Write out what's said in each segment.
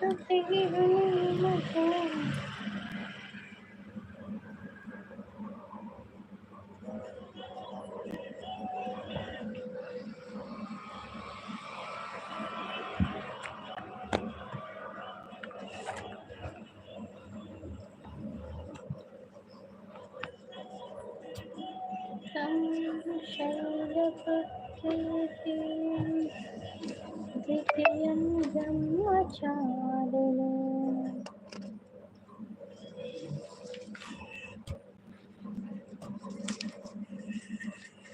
ಜೊತೆಗಿರು ಮಗ. ಶೈಲಪುತ್ರಿ ದ್ವಿತೀಯಂ ಬ್ರಹ್ಮಚಾರಿಣಿ.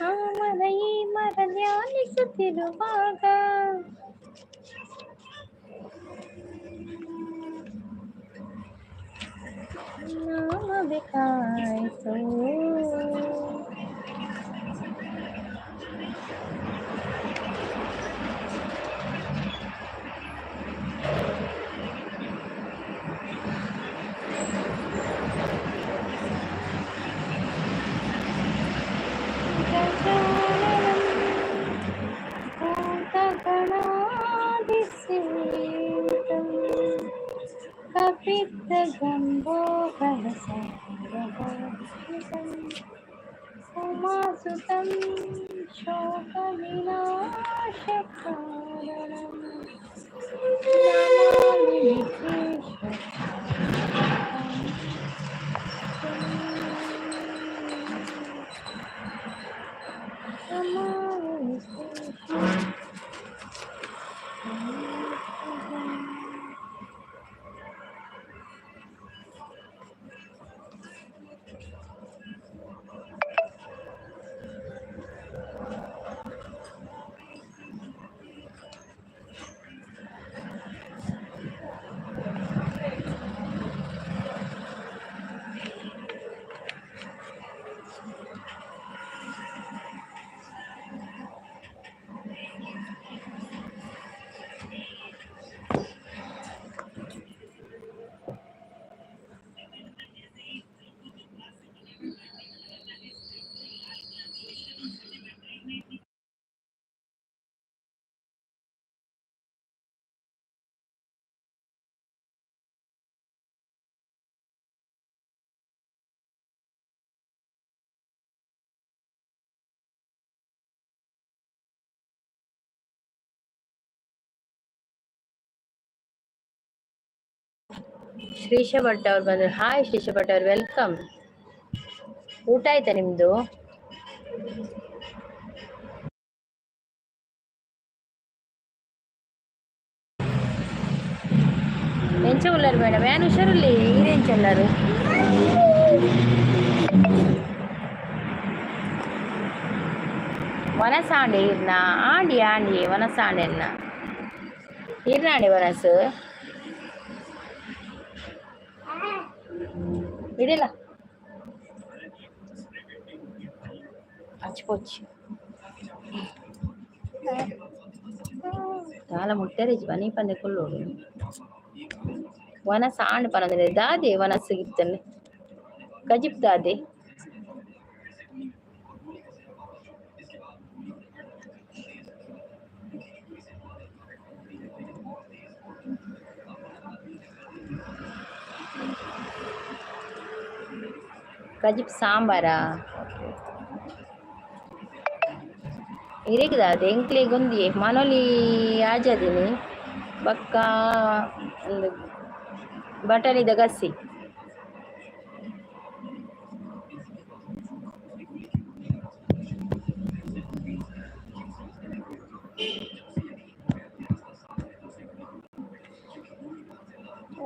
ಆ ಮರ ಈ ಮರ ಧ್ಯಾನಿಸುತ್ತಿರುವಾಗ ನಾಮವೇ ಕಾಯಿಸು. ಗಜಾನನಂ ಭೂತಗಣಾಧಿಸೇವಿತಂ ಕಪಿತ್ತಜಂಬೂಫಲಸಾರಭಕ್ಷಿತಂ ಉಮಾಸುತಂ ಶೋಕವಿನಾಶಕಾರಣಂ ನಮಾಮಿ ವಿಘ್ನೇಶ್ವರಂ. ನಮಾಮಿ ವಿಘ್ನೇಶ್ವರಂ. ಶ್ರೀಶ ಭಟ್ ಅವ್ರು ಬಂದ್ರು. ಹಾಯ್ ಶ್ರೀಶ ಭಟ್ ಅವ್ರು, welcome. ಊಟ ಆಯ್ತಾ ನಿಮ್ದು? ಎಂಚ ಉಳ್ಳಾರು ಮೇಡಮ್? ಏನ್ ಹುಷಾರಲ್ಲಿ? ಈರೆಂಚ ಉಳ್ಳಾರು? ವನಸಾಂಡೆ ಇರ್ನ ಆಂಡಿ ಆಂಡಿ ವನಸಾಂಡೆ ಎನ್ನ ಇರ್ನಾಂಡಿ ವನಸು ಇಡಿಲ್ಲ ಅಚ್ಪೋಚಿ ದಾಲ ಮುಟ್ಟೆರೆ ಬನಿ ಪಂದೆ ಕುಲ್ಲೋಡು. ವನಸ ಆಂಡ್ ಪನಂದ್ರೆ ದಾದೆ ವನಸ್ಸು ಗಿತ್ತನೆ ಕಜಿಪ್ ದಾದೆ. ಕಜಿಪ್ ಸಾಂಬಾರಾ ಇರೆಗ್ ದಾದೆ? ಎಂಕ್ಲೆಗ್ ಒಂದಿಯೆ ಮನೊಲಿ ಆಜದಿನಿ ಬೊಕ್ಕ ಉಂದು ಬಟಾಣಿದ ಗಸಿ.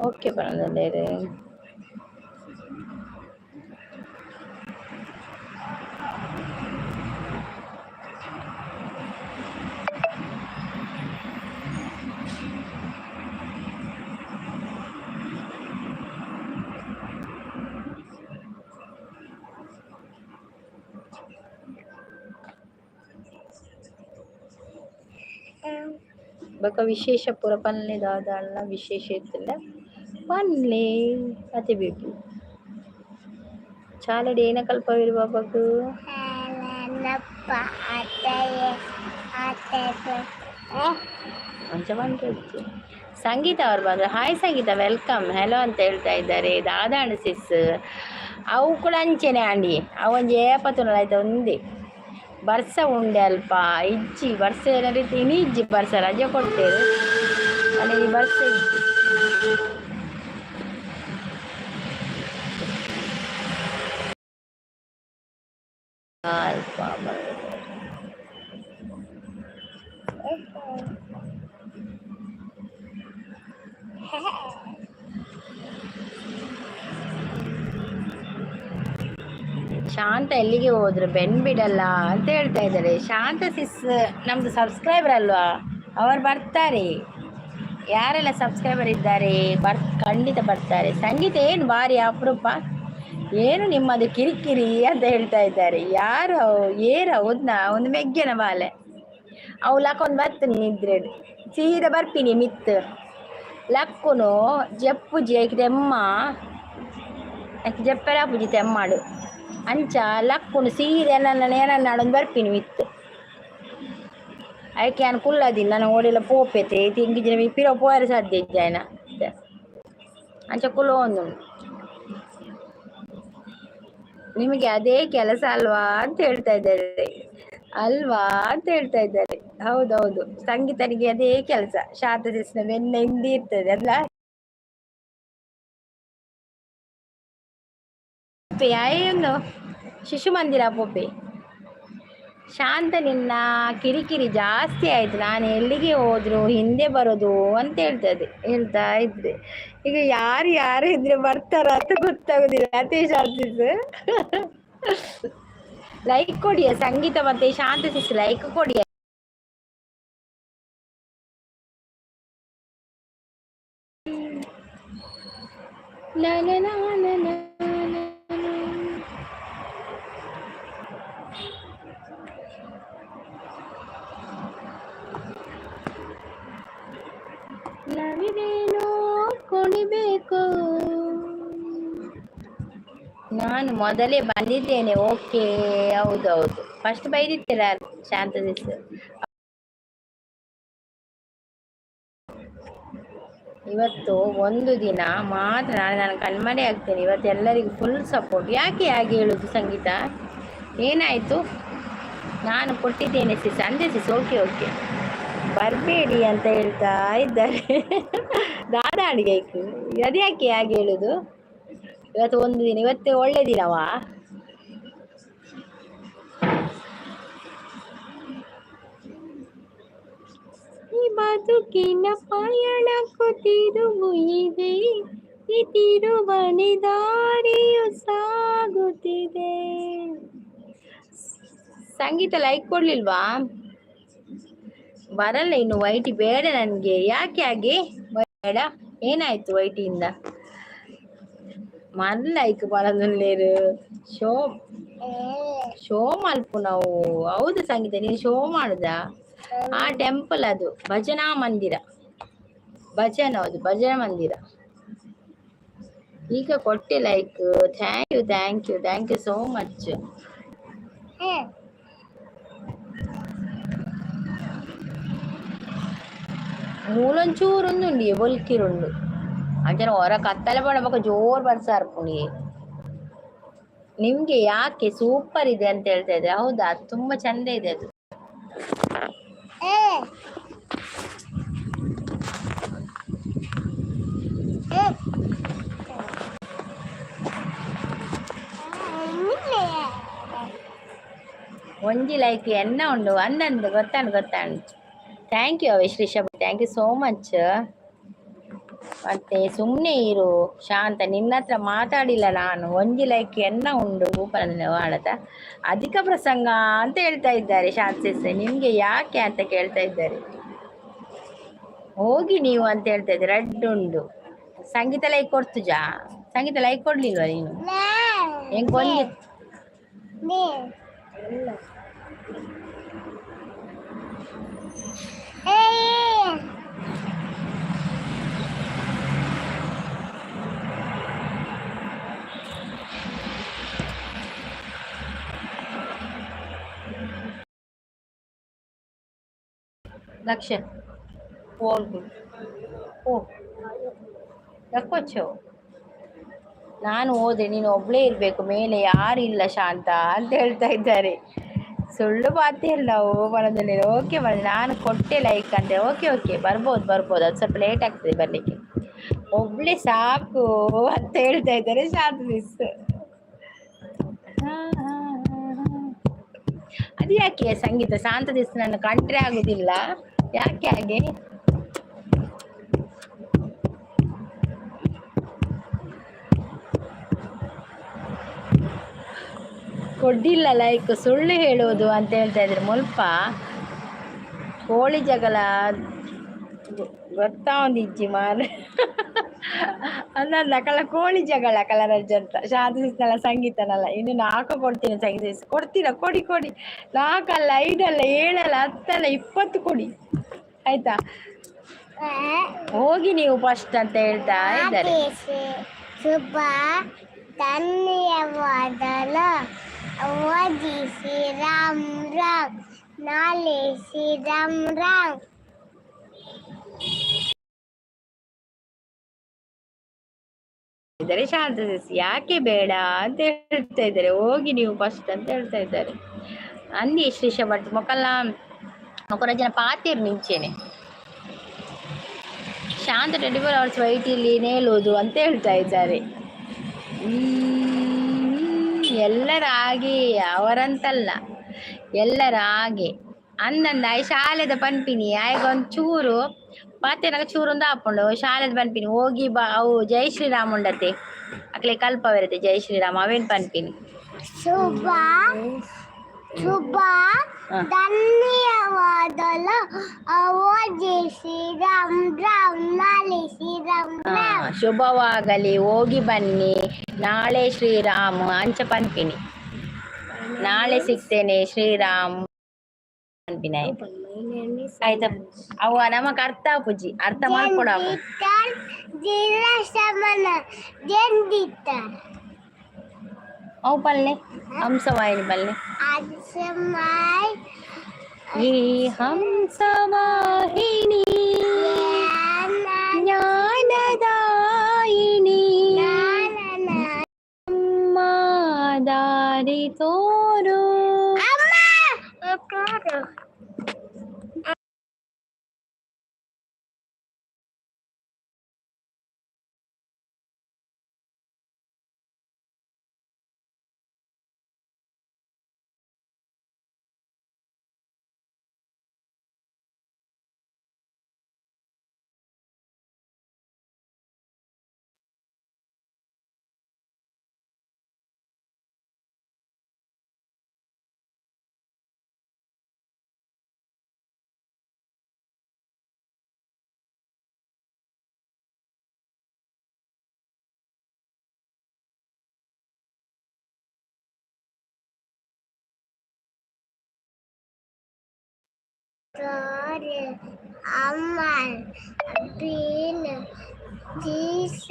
ಓಕೆ ಪನೊಂದುಲ್ಲೆರ್. ಬೊಕ ವಿಶೇಷ ಪೂರ ಪನ್ಲೆ ದಾದಾಂಡಲ ವಿಶೇಷ ಇತ್ತುಂಡ ಪನ್ಲೆ. ಅತೆ ಬೇಬಿ ಚಾಲೆಡ್ ಏನ ಕಲ್ಪವೆರ್ ಬಾಬಾಗ್? ಅಂಚ ಪನ್ಪೆರ್. ಸಂಗೀತ ಅವ್ರು ಬಂದರು. ಹಾಯ್ ಸಂಗೀತ, welcome. Hello ಅಂತ ಹೇಳ್ತಾ ಇದ್ದಾರೆ. ದಾದಾಂಡ್ ಸಿಸ್ ಅವು ಕೂಡ ಅಂಚೆನೆ ಆಂಡಿ ಅವೊಂಜಿ ಏಪತ್ತುನಲ ಆಯ್ತು ಒಂದೇ ಬರ್ಸ ಉಂಡೆ ಅಲ್ಪ ಇಜ್ಜಿ ಬರ್ಸ ಏನಾರು ಇನಿ ಇಜ್ಜಿ ಬರ್ಸ ರಜೆ ಕೊಡ್ತೇವೆ ಅಲ್ಲಿ ಬರ್ಸ ಇಜ್ಜಿ. ಅಲ್ಪ ಶಾಂತ ಎಲ್ಲಿಗೆ ಹೋದ್ರು ಬೆನ್ ಬಿಡಲ್ಲ ಅಂತ ಹೇಳ್ತಾ ಇದ್ದಾರೆ. ಶಾಂತ ಸಿಸ್ ನಮ್ಮದು ಸಬ್ಸ್ಕ್ರೈಬರ್ ಅಲ್ವಾ, ಅವರು ಬರ್ತಾರೆ. ಯಾರೆಲ್ಲ ಸಬ್ಸ್ಕ್ರೈಬರ್ ಇದ್ದಾರೆ ಖಂಡಿತ ಬರ್ತಾರೆ. ಸಂಗೀತ ಏನು ಭಾರಿ ಅಪರೂಪ, ಏನು ನಿಮ್ಮದು ಕಿರಿಕಿರಿ ಅಂತ ಹೇಳ್ತಾ ಇದ್ದಾರೆ. ಯಾರು ಏರ ಹೌದ್ನಾ ಒಂದು ಮೆಗ್ಗೆನ ಬಾಲೆ ಅವು ಲಕ್ಕೊಂದು ಬರ್ತೀನಿ ನಿದ್ರೆ ಸೀದಾ ಬರ್ತೀನಿ ಮಿತ್ ಲಕ್ಕುನು ಜಪ್ಪುಜಿ ಐಕ್ ತೆಮ್ಮ ಐಕ್ ಜಪ್ಪೆರ ಪೂಜಿ ತೆಮ್ಮಾಡು ಅಂಚ ಲಕ್ಕುನು ಸೀದೆ ನನ್ನ ಏನನ್ನಾಡೊಂದು ಬರ್ಪಿನಿ ಮಿತ್ತು ಐಕೆ ಯಾನ್ ಕುಲ್ಲದಿನಿ ನಾನು ಓಡಿಲ್ಲ ಪೋಪೆತೆ ತಿಂಗಿಜಿನ ಪಿರೋ ಪೋಯರೆ ಸಾಧ್ಯ ಇಜ್ಜಾಯ್ನ ಅಂಚ ಕುಲ್ಲೊಂದು. ನಿಮಗೆ ಅದೇ ಕೆಲಸ ಅಲ್ವಾ ಅಂತ ಹೇಳ್ತಾ ಇದ್ದಾರೆ, ಅಲ್ವಾ ಅಂತ ಹೇಳ್ತಾ ಇದ್ದಾರೆ. ಹೌದೌದು, ಸಂಗೀತನಿಗೆ ಅದೇ ಕೆಲಸ. ಶಾಂತ ಶಿಸ್ನ ಬೆನ್ನ ಹಿಂದಿ ಇರ್ತದೆ ಅಲ್ಲ. ಏನು ಶಿಶು ಮಂದಿರ ಪೋಪೆ. ಶಾಂತ ನಿನ್ನ ಕಿರಿಕಿರಿ ಜಾಸ್ತಿ ಆಯ್ತು, ನಾನು ಎಲ್ಲಿಗೆ ಹೋದ್ರು ಹಿಂದೆ ಬರೋದು ಅಂತ ಹೇಳ್ತದೆ, ಹೇಳ್ತಾ ಇದ್ರೆ. ಈಗ ಯಾರು ಯಾರು ಇದ್ರೆ ಬರ್ತಾರ ಅಂತ ಗೊತ್ತಾಗುದಿಲ್ಲ. ಅದೇ ಶಾಂತ ಲೈಕ್ ಕೊಡಿಯ ಸಂಗೀತ ಮತ್ತೆ ಶಾಂತ ಸಿಸ್ ಲೈಕ್ ಕೊಡಿಯ. ನವಿದೇನೋ ಕುಣಿಬೇಕು. ನಾನು ಮೊದಲೇ ಬಂದಿದ್ದೇನೆ. ಓಕೆ, ಹೌದೌದು, ಫಸ್ಟ್ ಬೈದಿತ್ತೀರ ಶಾಂತ ಸಿಸ್. ಇವತ್ತು ಒಂದು ದಿನ ಮಾತ್ರ ನಾಳೆ ನಾನು ಕಣ್ಮರೆ ಆಗ್ತೇನೆ. ಇವತ್ತು ಎಲ್ಲರಿಗೂ ಫುಲ್ ಸಪೋರ್ಟ್. ಯಾಕೆ ಹಾಗೆ ಹೇಳುದು ಸಂಗೀತ? ಏನಾಯಿತು? ನಾನು ಕೊಟ್ಟಿದ್ದೇನೆ ಸಿಸ್ ಅಂದೆ ಸಿಸ್. ಓಕೆ ಓಕೆ, ಬರಬೇಡಿ ಅಂತ ಹೇಳ್ತಾ ಇದ್ದಾರೆ. ದಾದಾ ಅಡಿಗೆ ಅದ್ಯಾಕೆ ಹಾಗೆ ಹೇಳುದು? ಇವತ್ತು ಒಂದು ದಿನ, ಇವತ್ತು ಒಳ್ಳೆ ದಿನವಾ? ಈ ಬದುಕಿನ ಪಯಣಕ್ಕೂ ತಿರುವು ಇದೆ, ಈ ತಿರುವನೆ ದಾರಿಯು ಸಾಗುತ್ತಿದೆ. ಸಂಗೀತ ಲೈಕ್ ಕೊಡ್ಲಿಲ್ವಾ? ಬರಲ್ಲ ಇನ್ನು ವೈಟಿ ಬೇಡ ನನಗೆ. ಯಾಕೆ ಹಾಗೆ ಬೇಡ? ಏನಾಯ್ತು ವೈಟಿಯಿಂದ? ಮಲ್ಲ ಐಕ್ ಬರೊಂದುಲ್ಲೆರ್ ಶೋ ಶೋ ಮಲ್ಪುನವು. ಹೌದು ಸಂಗೀತ, ನೀನು ಶೋ ಮಾಡುದಾ? ಆ ಟೆಂಪಲ್ ಅದು ಭಜನಾ ಮಂದಿರ, ಭಜನ ಅದು ಭಜನಾ ಮಂದಿರ. ಈಗ ಕೊಟ್ಟೆ like. Thank you thank you thank you so much. ಮೂಲೊಂಚೂರೊಂದುಂಡು ಬೊಲ್ಕಿರುಂಡು ಅಂಚನೆ ಹೊರ ಕತ್ತಲೆ ಬೊಕ ಜೋರ್ ಬರ್ಸ ಅರ್ಪುಂಡು. ನಿಮ್ಗೆ ಯಾಕೆ ಸೂಪರ್ ಇದೆ ಅಂತ ಹೇಳ್ತಾ ಇದ್ರೆ? ಹೌದಾ, ತುಂಬಾ ಚಂದ ಇದೆ ಅದು. ಒಂಜಿ ಲೈಕ್ ಎನ್ನ ಉಂಡು ಅಂದಂದು ಗೊತ್ತಾಂಡು ಗೊತ್ತಾಂಡು. Thank you ಅವೆ Shrisha, thank you so much. ಮತ್ತೆ ಸುಮ್ಮನೆ ಇರು ಶಾಂತ, ನಿನ್ನ ಹತ್ರ ಮಾತಾಡಿಲ್ಲ ನಾನು. ಒಂಜಿ ಲೈಕ್ ಎನ್ನ ಉಂಡು ಮಾಡತ ಅಧಿಕ ಪ್ರಸಂಗ ಅಂತ ಹೇಳ್ತಾ ಇದ್ದಾರೆ. ಶಾಂತ ನಿಮ್ಗೆ ಯಾಕೆ ಅಂತ ಕೇಳ್ತಾ ಇದ್ದಾರೆ. ಹೋಗಿ ನೀವು ಅಂತ ಹೇಳ್ತಾ ಇದ್ದಾರೆ. ರಡ್ಡು ಉಂಡು. ಸಂಗೀತ ಲೈಕ್ ಕೊಡ್ತುಜಾ? ಸಂಗೀತ ಲೈಕ್ ಕೊಡ್ಲಿಲ್ವಾ ನೀನು? ಹೆಂಗ್ ಒಂಜಿ ಲಕ್ಷ ಫೋನ್. ಓ ಲಕ್ಕೋಚು. ನಾನು ಹೋದ್ರೆ ನೀನು ಒಬ್ಳೇ ಇರಬೇಕು, ಮೇಲೆ ಯಾರು ಇಲ್ಲ ಶಾಂತ ಅಂತ ಹೇಳ್ತಾ ಇದ್ದಾರೆ. ಸುಳ್ಳು ಮಾತಿಲ್ಲ ನಾವು ಮನದಲ್ಲಿ. ಓಕೆ ಮನೆ, ನಾನು ಕೊಟ್ಟೆ ಲೈಕ್ ಅಂತ. ಓಕೆ ಓಕೆ, ಬರ್ಬೋದು ಬರ್ಬೋದು, ಅದು ಸ್ವಲ್ಪ ಲೇಟ್ ಆಗ್ತದೆ ಬರಲಿಕ್ಕೆ. ಒಬ್ಳೆ ಸಾಕು ಅಂತ ಹೇಳ್ತಾ ಇದ್ದಾರೆ ಶಾಂತ ಮಿಸ್. ಅದು ಯಾಕೆ ಸಂಗೀತ ಶಾಂತ ದಿಸ್ ನನ್ನ ಕಂಡ್ರೆ ಆಗುದಿಲ್ಲ ಯಾಕೆ ಹಾಗೆ? ಕೊಡ್ಡಿಲ್ಲ ಲೈಕ್, ಸುಳ್ಳು ಹೇಳುವುದು ಅಂತ ಹೇಳ್ತಾ ಇದ್ದಾರೆ. ಮುಲ್ಪ ಕೋಳಿ ಜಗಳ ಗೊತ್ತಾ ಒಂದು ಮಾರ ಅಂದ ಕಲ ಕೋಳಿ ಜಗಳ ಕಲರಜ್ಜ ಅಂತ. ಶಾಂತ ಸಂಗೀತನಲ್ಲ, ಇನ್ನು ನಾಲ್ಕು ಕೊಡ್ತೀನಿ ಸಂಗೀತ. ಕೊಡ್ತೀರಾ? ಕೊಡಿ ಕೊಡಿ, ನಾಲ್ಕಲ್ಲ, ಐದಲ್ಲ, ಏಳಲ್ಲ, ಹತ್ತಲ್ಲ, 20 ಕೊಡಿ ಆಯ್ತಾ? ಹೋಗಿ ನೀವು ಫಸ್ಟ್ ಅಂತ ಹೇಳ್ತಾ ಇದ್ದಾರೆ. ಶುಭ ಧನ್ಯವಾದಗಳು. ಓದಿಸಿ ರಾಮ್ ರಾಮ್, ನಾಲಿಸಿ ರಾಮ್ ರಾಮ್. ಇದ್ದಾರೆ ಶಾಂತ, ಯಾಕೆ ಬೇಡ ಅಂತ ಹೇಳ್ತಾ ಇದ್ದಾರೆ. ಹೋಗಿ ನೀವು ಫಸ್ಟ್ ಅಂತ ಹೇಳ್ತಾ ಇದ್ದಾರೆ. ಅಂದಿ ಶ್ರೀಷ ಭಟ್ ಮೊಕಲ್ಲ ಮೊಕರ ಜನ ಪಾತಿರ್ ನಿಂಚೇನೆ. ಶಾಂತ 24 ಅವರ್ಸ್ ವೈಟ್ ಇಲ್ಲಿ ನೇಲುವುದು ಅಂತ ಹೇಳ್ತಾ ಇದ್ದಾರೆ. ಎಲ್ಲರ ಹಾಗೆ, ಅವರಂತಲ್ಲ, ಎಲ್ಲರ ಹಾಗೆ. ಅಂದಂದ ಆಯ್ ಶಾಲೆದ ಪನ್ಪಿನಿ, ಆಯ್ಗ ಒಂದ್ ಚೂರು ಪಾತೆನಗ ಚೂರೊಂದು ಆಪುಂಡು. ಶಾಲೆದ ಪನ್ಪಿನಿ ಹೋಗಿ ಬಾ. ಅವು ಜೈ ಶ್ರೀರಾಮ್ ಉಂಡತೆ, ಅಕ್ಲೆ ಕಲ್ಪವಿರತೆ ಜೈ ಶ್ರೀರಾಮ್ ಅವೇನ್ ಪನ್ಪಿನಿ. ಶುಭ ಶುಭ ಧನ್ಯವಾದಗಳು. ಓದಿಸಿ ರಾಮ್ ರಾಮ್, ನಾಲಿಸಿ ರಾಮ್ ರಾಮ್. ಶುಭವಾಗಲಿ, ಹೋಗಿ ಬನ್ನಿ, ನಾಳೆ ಶ್ರೀರಾಮ್ ಅಂಚ ಪನ್ಪಿನಿ. ನಾಳೆ ಸಿಗ್ತೇನೆ ಶ್ರೀರಾಮ್ ಪನ್ಪಿನಿ. ಆಯ್ತಾ? ಅವ ನಮಕ್ ಅರ್ಥ ಆಪುಜಿ, ಅರ್ಥ ಮಾಡ್ಕೊಡ. ಅವು ಪಲ್ಲೆ ಹಂಸವಾಹಿನಿ ಪಲ್ಲೆ. ಈ ಹಂಸವಾಹಿನಿ ಜ್ಞಾನದಾಯಿನಿ, ಅಮ್ಮ ದಾರಿ ತೋರು.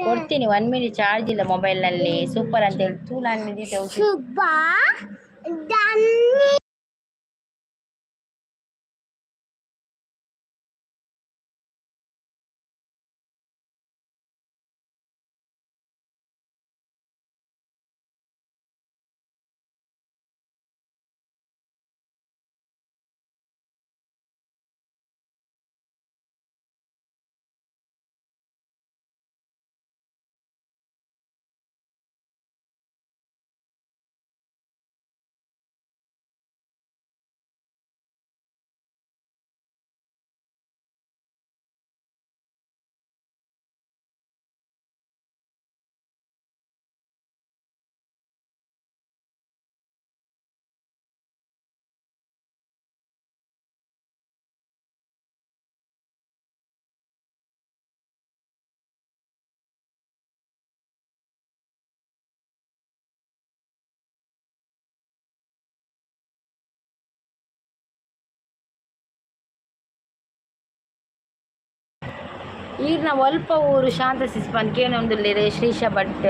ಕೊಡ್ತೀನಿ, 1 ಮಿನಿಟ್, ಚಾರ್ಜ್ ಇಲ್ಲ ಮೊಬೈಲ್ ನಲ್ಲಿ. ಸೂಪರ್ ಅಂತ ಹೇಳಿ ತೂ ನಾನು. ಶುಭ. ಈರ್ನ ಒಲ್ಪ ಊರು ಶಾಂತ ಸಿಸ್ಪನ್ ಕೇನೊಂದುಲ್ಲೆರ್. ಶ್ರೀಶ ಭಟ್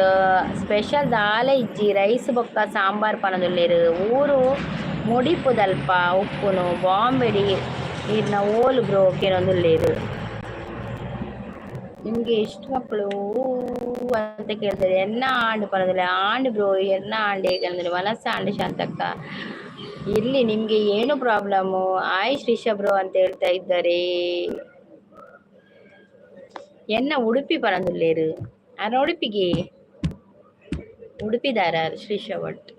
ಸ್ಪೆಷಲ್ ದಾಲ ಇಜ್ಜಿ, ರೈಸ್ ಬೊಕ್ಕ ಸಾಂಬಾರ್ ಪನೊಂದುಲ್ಲೆರ್. ಊರು ಮುಡಿಪುದಲ್ಪ ಉಪ್ಪುನು ಬಾಂಬೆಡ್. ಈರ್ನ ಓಲು ಬ್ರೋ ಕೇನೊಂದುಲ್ಲೆರ್. ನಿಮಗೆ ಎಷ್ಟು ಮಕ್ಕಳು ಅಂತ ಕೇಳ್ತಾರೆ. ಎನ್ನ ಆಂಡ್ ಪರದಿಲ್ಲ ಆಂಡ್ ಬ್ರೋ, ಎನ್ನ ಆಂಡ್ ಹೇಗಂದ್ರೆ ಮನಸ್ಸ ಆಂಡ್ ಶಾಂತಕ್ಕ. ಇಲ್ಲಿ ನಿಮಗೆ ಏನು ಪ್ರಾಬ್ಲಮ್ಮು? ಆಯ್ ಶ್ರೀಷ ಬ್ರೋ ಅಂತ ಹೇಳ್ತಾ ಇದ್ದಾರೆ. ಎನ್ನ ಉಡುಪಿ ಪರಂದುಲ್ಲೇರು ಅರ ಉಡುಪಿಗೆ ಉಡುಪಿದಾರ ಶ್ರೀಷ ಭಟ್.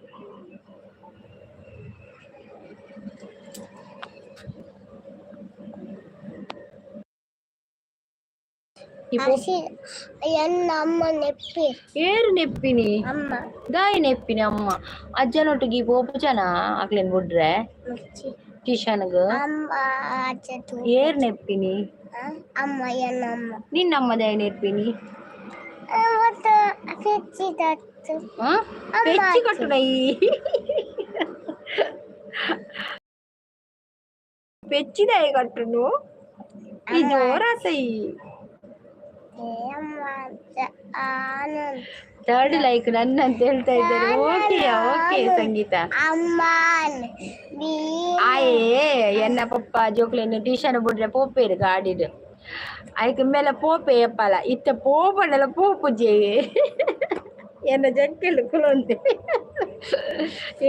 ಅಮ್ಮ ನೆಪ್ಪಿ. ಏರು ನೆಪ್ಪಿನಿ? ಅಮ್ಮ. ದಾಯಿ ನೆಪ್ಪಿನಿ ಅಮ್ಮ? ಅಜ್ಜನೊಟ್ಟಿಗೆ ಪೋಪು ಜನ ಅಕ್ಲೇನ್ ಬುಡ್ರೆ ಟ್ಯೂಷನ್ಗ್? ಅಮ್ಮ ಅಜ್ಜ. ಏರ್ ನೆಪ್ಪಿನಿ? ಅಮ್ಮ, ಎನ್ನಮ್ಮ. ನಿನ್ನಮ್ಮ ದಾಯಿ ನೆಪ್ಪಿನಿ? ಮತ್ತು ಪೆಚ್ಚಿದತ್ತು. ಪೆಚ್ಚಿ ಕಟ್ಟುನೈ, ಪೆಚ್ಚಿದಾಯಿ ಕಟ್ಟುನು ಈ ಜೋರಾತೈ. ಥರ್ಡ್ ಲೈಕ್ ನನ್ನ ಅಂತ ಹೇಳ್ತಾ ಇದ್ದಾರೆ. ಓಕೆ ಓಕೆ ಸಂಗೀತ. ಆಯೇ ಎನ್ನ ಪಪ್ಪ ಜೋಕ್ಲೆನ್ ಟ್ಯೂಷನ್ ಬುಡ್ರೆ ಪೋಪೇರು ಗಾಡಿಡ್. ಐಕ್ ಮೇಲೆ ಪೋಪೆ ಎಪ್ಪಲ ಇತ್ತ ಪೋಪಂಡಲ ಪೋಪುಜೆ. ಎನ್ನ ಜಕ್ಕೆಲು ಕುಲೊಂತೆ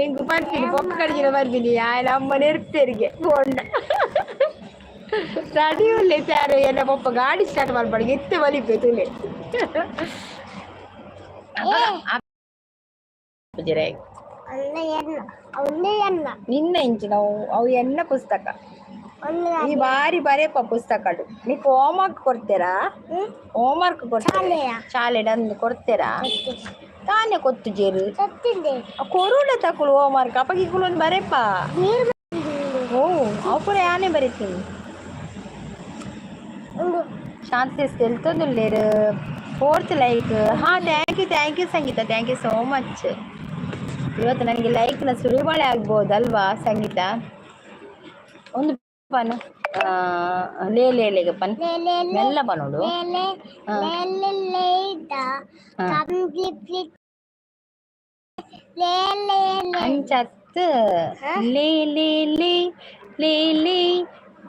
ಎಂಕ್ ಪನ್ಪಿನಿ ಪೊಕ್ಕ ಕಡಿಜಿನ ಬರ್ಪಿನಿ. ಆಯ್ನ ಅಮ್ಮ ನೆರ್ಪೆರಿಗೆ ಪೋಂಡ ರೆಡಿ ಉಲ್ಲೆ ಸಾರು. ಎನ್ನ ಪಪ್ಪ ಗಾಡಿ ಸ್ಟಾರ್ಟ್ ಮಲ್ಪಡ ಇತ್ತೆ ಬಲಿಪೆ ತುಲೆ. ನಿನ್ನ ಇಂಚಿನ ಅವು ಎನ್ನ ಪುಸ್ತಕ ಈ ಬಾರಿ ಬರೇಪ ಪುಸ್ತಕಡು. ನೀಕ್ ಹೋಮ್ವರ್ಕ್ ಕೊಡ್ತೀರಾ? ಹೋಮ್ವರ್ಕ್ ಕೊಡ್ತೀರಾ? ಶಾಲೆ ಅಂದು ಕೊಡ್ತೀರಾ ತಾನೇ? ಕೊತ್ತು ಜೇರು ಕೊರುಡ ತಕುಲು ಹೋಮ್ವರ್ಕ್ ಅಪ್ಪಗೆ ಇಕುಲು ಒಂದು ಬರೇಪ. ಓ ಅವು ಪೂರ ಯಾನೇ ಬರೀತೀನಿ. ಶಾಂತಿ ತೆಲ್ತೊಂದುಲ್ಲೇರು. Fourth like. ಹಾಂ, thank you, thank you Sangeetha, thank you so much. ಇವತ್ತು ನನಗೆ ಲೈಕ್ನ ಸುರಿಮಳೆ ಆಗ್ಬೋದಲ್ವಾ ಸಂಗೀತ? ಒಂದು ಪನ್ ಲೇ ಲೇ ಲೇಗ ಪನ್ ಮೆಲ್ಲ ಪನೋಡು. ಹಾ. ಅಂಚತ್ ಲೇ ಲೇ ಲೇ ಲೇ ಲೇ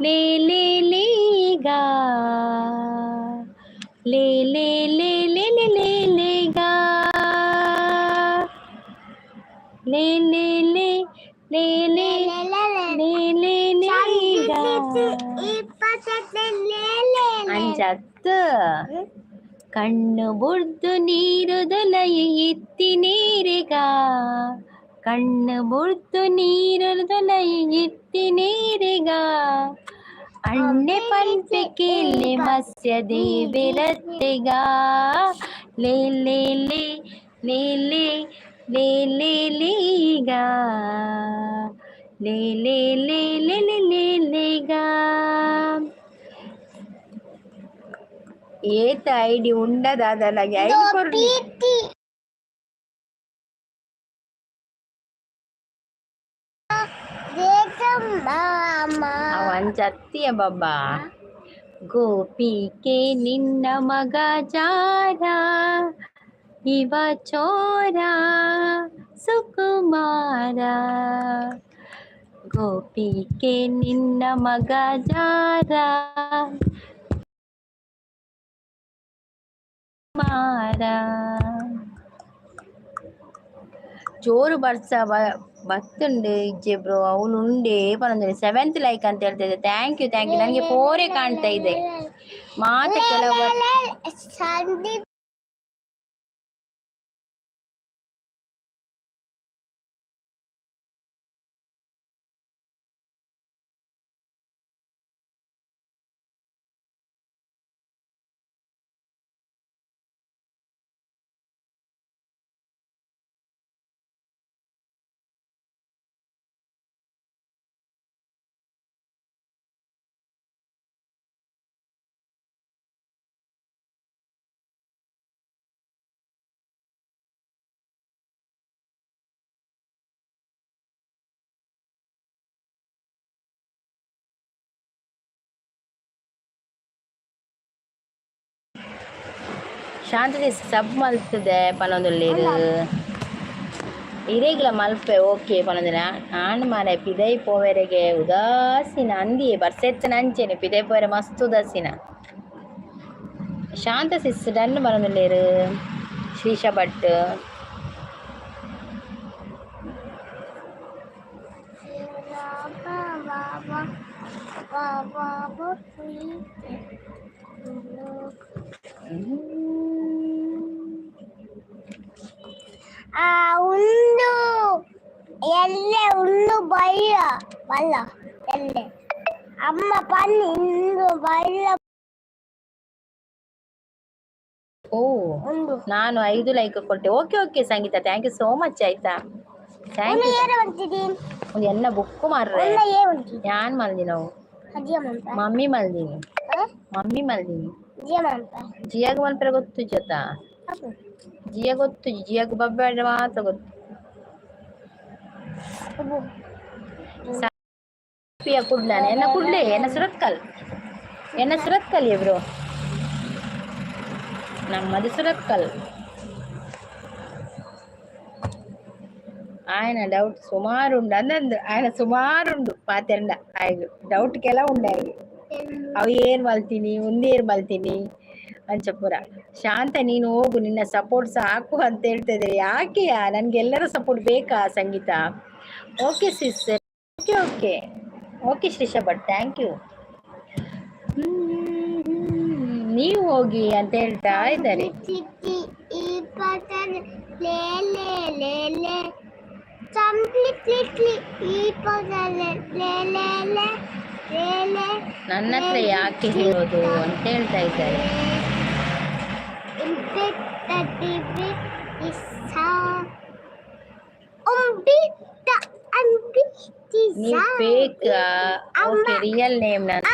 ಲೇ ಲೇ ಲೇಗ ಲೇ ಲೇ ಲೇ ಲೇ ಲೇ ಲೇ ಲೇಗ ಲೇ ಲೇ ಲೇ ಲೇ ಲೇ ಲೇ ಲೇ ಲೇಗ. ಅಂಚತ್ ಕಣ್ಣು ಬುಡ್ದು ನೀರು ದೊಲಯಿ ಇತ್ತಿ ನೀರಿಗ, ಕಣ್ಣು ಬುಡ್ದು ನೀರು ದೊಲಯಿ ಇತ್ತಿ ನೀರಿಗ, ಅಣ್ಣೆ ಪನ್ಪೆ ಕೇಳಿ ಮತ್ಸ್ಯ ದೇವಿರತ್ತೆಗ ಲೇ ಲೇ ಲೇ ಲೇ ಲೇ ಲೇ ಲೇ ಲೇಗ ಲೇ ಲೇ ಲೇ ಲೇ ಲೇ ಲೇ ಲೇಗ. ಏತ ಐಡಿ ಉಂಡದಾದ ನನಗೆ ಐಡಿ ಕೊರ್ಲಿ. ಅವ ಅಂಚತ್ತಿಯ ಬಾಬಾ. ಗೋಪಿಕೆ ನಿನ್ನ ಮಗ ಜಾರ ಇವ ಚೋರ ಸುಕುಮಾರ, ಗೋಪಿಕೆ ನಿನ್ನ ಮಗ ಜಾರ ಮಾರ. ಜೋರು ಬರ್ಸ ಬತ್ತುಂಡು ಇಜ್ಜೆ ಬ್ರೋ? ಅವಳು ಉಂಡೆ ಪನೊಂದು. ಸೆವೆಂತ್ ಲೈಕ್ ಅಂತ ಹೇಳ್ತಾ ಇದೆ. Thank you, thank you. ನನಗೆ ಫೋರೇ ಕಾಣ್ತಾ ಇದೆ. ಮಾತೆ ಕೆಲವು ಸಂದೀಪ್. ಶಾಂತಿ ಸಬ್ ಮಲ್ತದೆ ಪನೊಂದುಲ್ಲೇರು ಇರೇಗ್ಲ ಮಲ್ಪೆ. ಓಕೆ ಪನೊಂದಿನ ಆಣ್ ಮಾರೆ ಪಿದೈ ಪೋವೆರೆಗೆ ಉದಾಸೀನ ಅಂದಿಯೇ ಬರ್ಸೆತ್ತನ ಅಂಚೆನೆ ಪಿದೈ ಪೋವೆರೆ ಮಸ್ತ್ ಉದಾಸೀನ. ಶಾಂತ ಸಿಸ್ ಡನ್ ಬರೊಂದುಲ್ಲೆರ್ ಶ್ರೀಶಾ ಭಟ್. ಆ ಉಂದು ಎಲ್ಲೆ ಉಂದು ಬೈಯ ಬಲ್ಲ ಎಲ್ಲೆ ಅಮ್ಮ ಪನ್ನಿ ಇಂದು ಬೈಲ. ಓ. ಉಂದು. ನಾನು 5 ಲೈಕ್ ಕೊಟ್ಟೆ. Okay okay Sangeetha, thank you so much ಆಯ್ತಾ. Thank ಉಂದು you. ಏರ ಬಂತಿದ್ದೀನಿ. ಒಂದು ಎನ್ನ ಬುಕ್ಕು ಮಾರ್ರೆ. ಉಂದು ಏ ಬಂತಿದ್ದೀನಿ. ಯಾನ್ ಮಲ್ದಿನವು? ಅಜ್ಜಿಯ ಮಂಪ. ಮಮ್ಮಿ ಮಲ್ದಿನಿ. ಮಮ್ಮಿ ಮಲ್ದಿನಿ. ಜಿಯ ಮಂಪ. ಜಿಯಾಗ್ ಮಲ್ಪೆರೆ ಗೊತ್ತುಜ್ಜತ. ಜಿಯಾ ಗೊತ್ತುಜ್ಜಿ, ಜಿಯಾಗ್ ಬಬ್ಬೆ ಮಾತ್ರ ಗೊತ್ತು. ಪಿಯ ಕುಡ್ಲಾನೆ ಎನ್ನ ಕುಡ್ಲೆ ಎನ್ನ ಸುರತ್ಕಲ್, ಎನ್ನ ಸುರತ್ಕಲ್ ಬ್ರೋ, ನಮ್ಮದು ಸುರತ್ಕಲ್. ఆయన ಡೌಟ್ ಸುಮಾರು ಉಂಡು ಅಂದಂದು ఆయన ಸುಮಾರು ಉಂಡು ಪಾತೆರಂಡ ಆಯ್ಗು ಡೌಟ್ ಕೆಲ ಉಂಡು ಆಯ್ಗು. ಅವು ಏನ್ ಮಲ್ತೀನಿ ಉಂದೇರ್ ಮಲ್ತೀನಿ ಅಂಚ ಪೂರ. ಶಾಂತ ನೀನು ಹೋಗು, ನಿನ್ನ ಸಪೋರ್ಟ್ ಸಾಕು ಅಂತ ಹೇಳ್ತಾ ಇದ್ದಾರೆ. ಯಾಕೆಯಾ, ನನ್ಗೆಲ್ಲರ ಸಪೋರ್ಟ್ ಬೇಕಾ Sangeetha? Okay sis, okay okay okay Shreesha Bhat, thank you. ನೀವು ಹೋಗಿ ಅಂತ ಹೇಳ್ತಾ ಇದ್ದಾರೆ. ಚಿಟ್ಟಿ ಈ ಪಟನ್ ಲೇ ಲೇ ಲೇ ಲೇ ಕಂಪ್ಲೀಟ್ಲಿ ಈ ಪಟನ್ ಲೇ ಲೇ ಲೇ ಲೇ ಲೇ. ನನ್ನ ಹತ್ರ ಯಾಕೆ ಹೇಳೋದು ಅಂತ ಹೇಳ್ತಾ ಇದ್ದಾರೆ. ನೀವು ಫೇಕ್? ಓಕೆ, ರಿಯಲ್ ನೇಮ್ ನಾನು.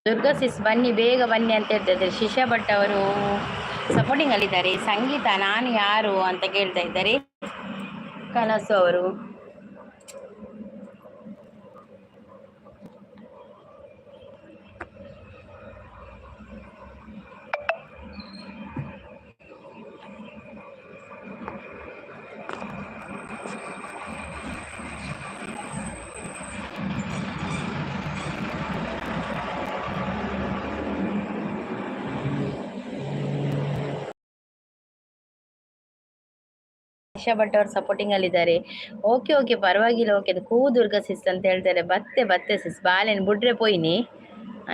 ದುರ್ಗಾ ಸಿಸ್ ಬನ್ನಿ, ಬೇಗ ಬನ್ನಿ ಅಂತ ಹೇಳ್ತಾ ಇದ್ದಾರೆ. ಶಿಷ್ಯ ಭಟ್ ಅವರು ಸಪೋರ್ಟಿಂಗ್ ಅಲ್ಲಿದ್ದಾರೆ. ಸಂಗೀತ, ನಾನು ಯಾರು ಅಂತ ಕೇಳ್ತಾ ಇದ್ದಾರೆ ಕನಸು ಅವರು. ಆಶಾ ಭಟ್ ಅವರು ಸಪೋರ್ಟಿಂಗ್ ಅಲ್ಲಿ ಇದ್ದಾರೆ. ಓಕೆ ಓಕೆ, ಪರವಾಗಿಲ್ಲ, ಓಕೆ. ಕೂ ದುರ್ಗಾ ಸಿಸ್ ಅಂತ ಹೇಳ್ತಾರೆ. ಬತ್ತೆ ಬತ್ತೆ ಸಿಸ್, ಬಾಲೆನ್ ಬುಡ್ರೆ ಪೋಯಿನಿ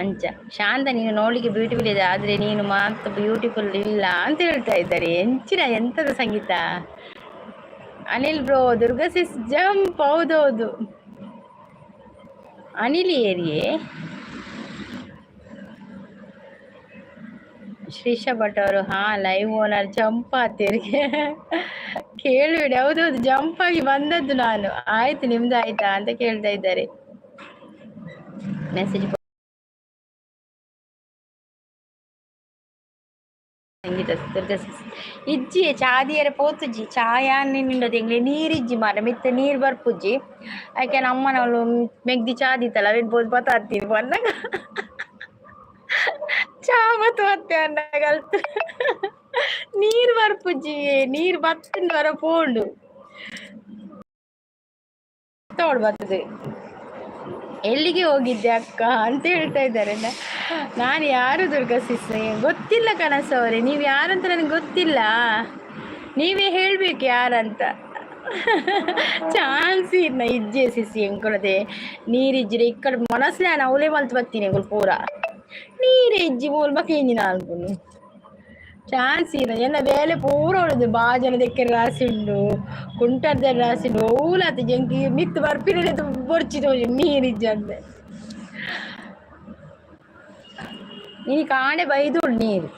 ಅಂಚ. ಶಾಂತ, ನೀನು ನೋಡ್ಲಿಕ್ಕೆ ಬ್ಯೂಟಿಫುಲ್ ಇದೆ, ಆದ್ರೆ ನೀನು ಮಾತ್ರ ಬ್ಯೂಟಿಫುಲ್ ಇಲ್ಲ ಅಂತ ಹೇಳ್ತಾ ಇದ್ದಾರೆ. ಎಂಚಿನ ಎಂತದ ಸಂಗೀತ? Anil bro, Durga sis jump. ಹೌದೌದು, ಅನಿಲ್ ಏರಿಯೇ. ಶ್ರೀಶಾ ಭಟ್ ಅವರು, ಹಾ, ಲೈವ್ ಓನರ್ ಜಂಪ್ ಆತೀರಿಗೆ ಕೇಳಿಬಿಡಿ. ಹೌದೌದು, ಜಂಪ್ ಆಗಿ ಬಂದದ್ದು ನಾನು. ಆಯ್ತು, ನಿಮ್ದು ಆಯ್ತಾ ಅಂತ ಕೇಳ್ತಾ ಇದ್ದಾರೆ ಮೆಸೇಜ್. ಸಂಗೀತ, ದುರ್ಗಾ ಸಿಸ್ ಇಜ್ಜಿ ಚಾದಿಯರ ಪೋತುಜಿ ಚಾಯಾನ್ ನಿಂಡೋದು ಎಂಗ್ಲೆ ನೀರಿಜ್ಜಿ ಮಾರ ಮಿತ್ತ ನೀರು ಬರ್ಪುಜ್ಜಿ. ಆಕೆ ಅಮ್ಮನವಳು ಮೆಗ್ದಿ ಚಾದಿತ್ತಲ್ಲ, ಅವೇನು ಪೋದು ಪತ್ತಾತ್ತೀನಿ ಬಂದಾಗ ಚಾ ಮತ್ತು ಮತ್ತೆ ಅನ್ನ ಕಲ್ತು. ನೀರು ಬರ್ಪುಜ್ಜಿ, ನೀರು ಬತ್ತಂದು ವರ ಪೋಂಡು ತೋಡ್ ಬರ್ತದೆ. ಎಲ್ಲಿಗೆ ಹೋಗಿದ್ದೆ ಅಕ್ಕ ಅಂತ ಹೇಳ್ತಾ ಇದ್ದಾರೆ. ನಾನು ಯಾರು ದುರ್ಗಾ ಸಿಸ್ ಗೊತ್ತಿಲ್ಲ. ಕನಸು ಅವರೇ, ನೀವು ಯಾರಂತ ನನಗೆ ಗೊತ್ತಿಲ್ಲ, ನೀವೇ ಹೇಳಬೇಕು ಯಾರಂತ. ಚಾನ್ಸ್ ಇನ್ನ ಇಜ್ಜೆ ಸಿಸಿ ಎಂಕೊಳದೆ ನೀರಿಜ್ಜಿರೆ ಇಕ್ಕಡ ಮನಸ್ಸು ನಾನು ಅವಲೇ ಮಲ್ತು ಬರ್ತೀನಿ. ಎಂಕುಲು ಪೂರ ನೀರೇ ಇಜ್ಜಿ ಮೂಲ್ ಬಕ ಇಂಜಿನ ಅನ್ಪುನು. ಚಾನ್ಸ್ ಇಲ್ಲ. ಎನ್ನ ಬೇಲೆ ಪೂರ ಉಳಿದು ಬಾಜನ ದೆಕ್ಕೆರೆ ರಾಸಿ ಉಂಡು, ಕುಂಟರ್ದ ರಾಸಿ ಉಂಡು. ಓಲಾತ ಜಂಕಿ ಮಿತ್ತು ಬರ್ಪಿನ ಬೊರ್ಚಿ ತೋಜು ನೀರಿಜ್ಜಂದೆ. ನೀ ಕಾಣೆ ಬೈದು ನೀರು.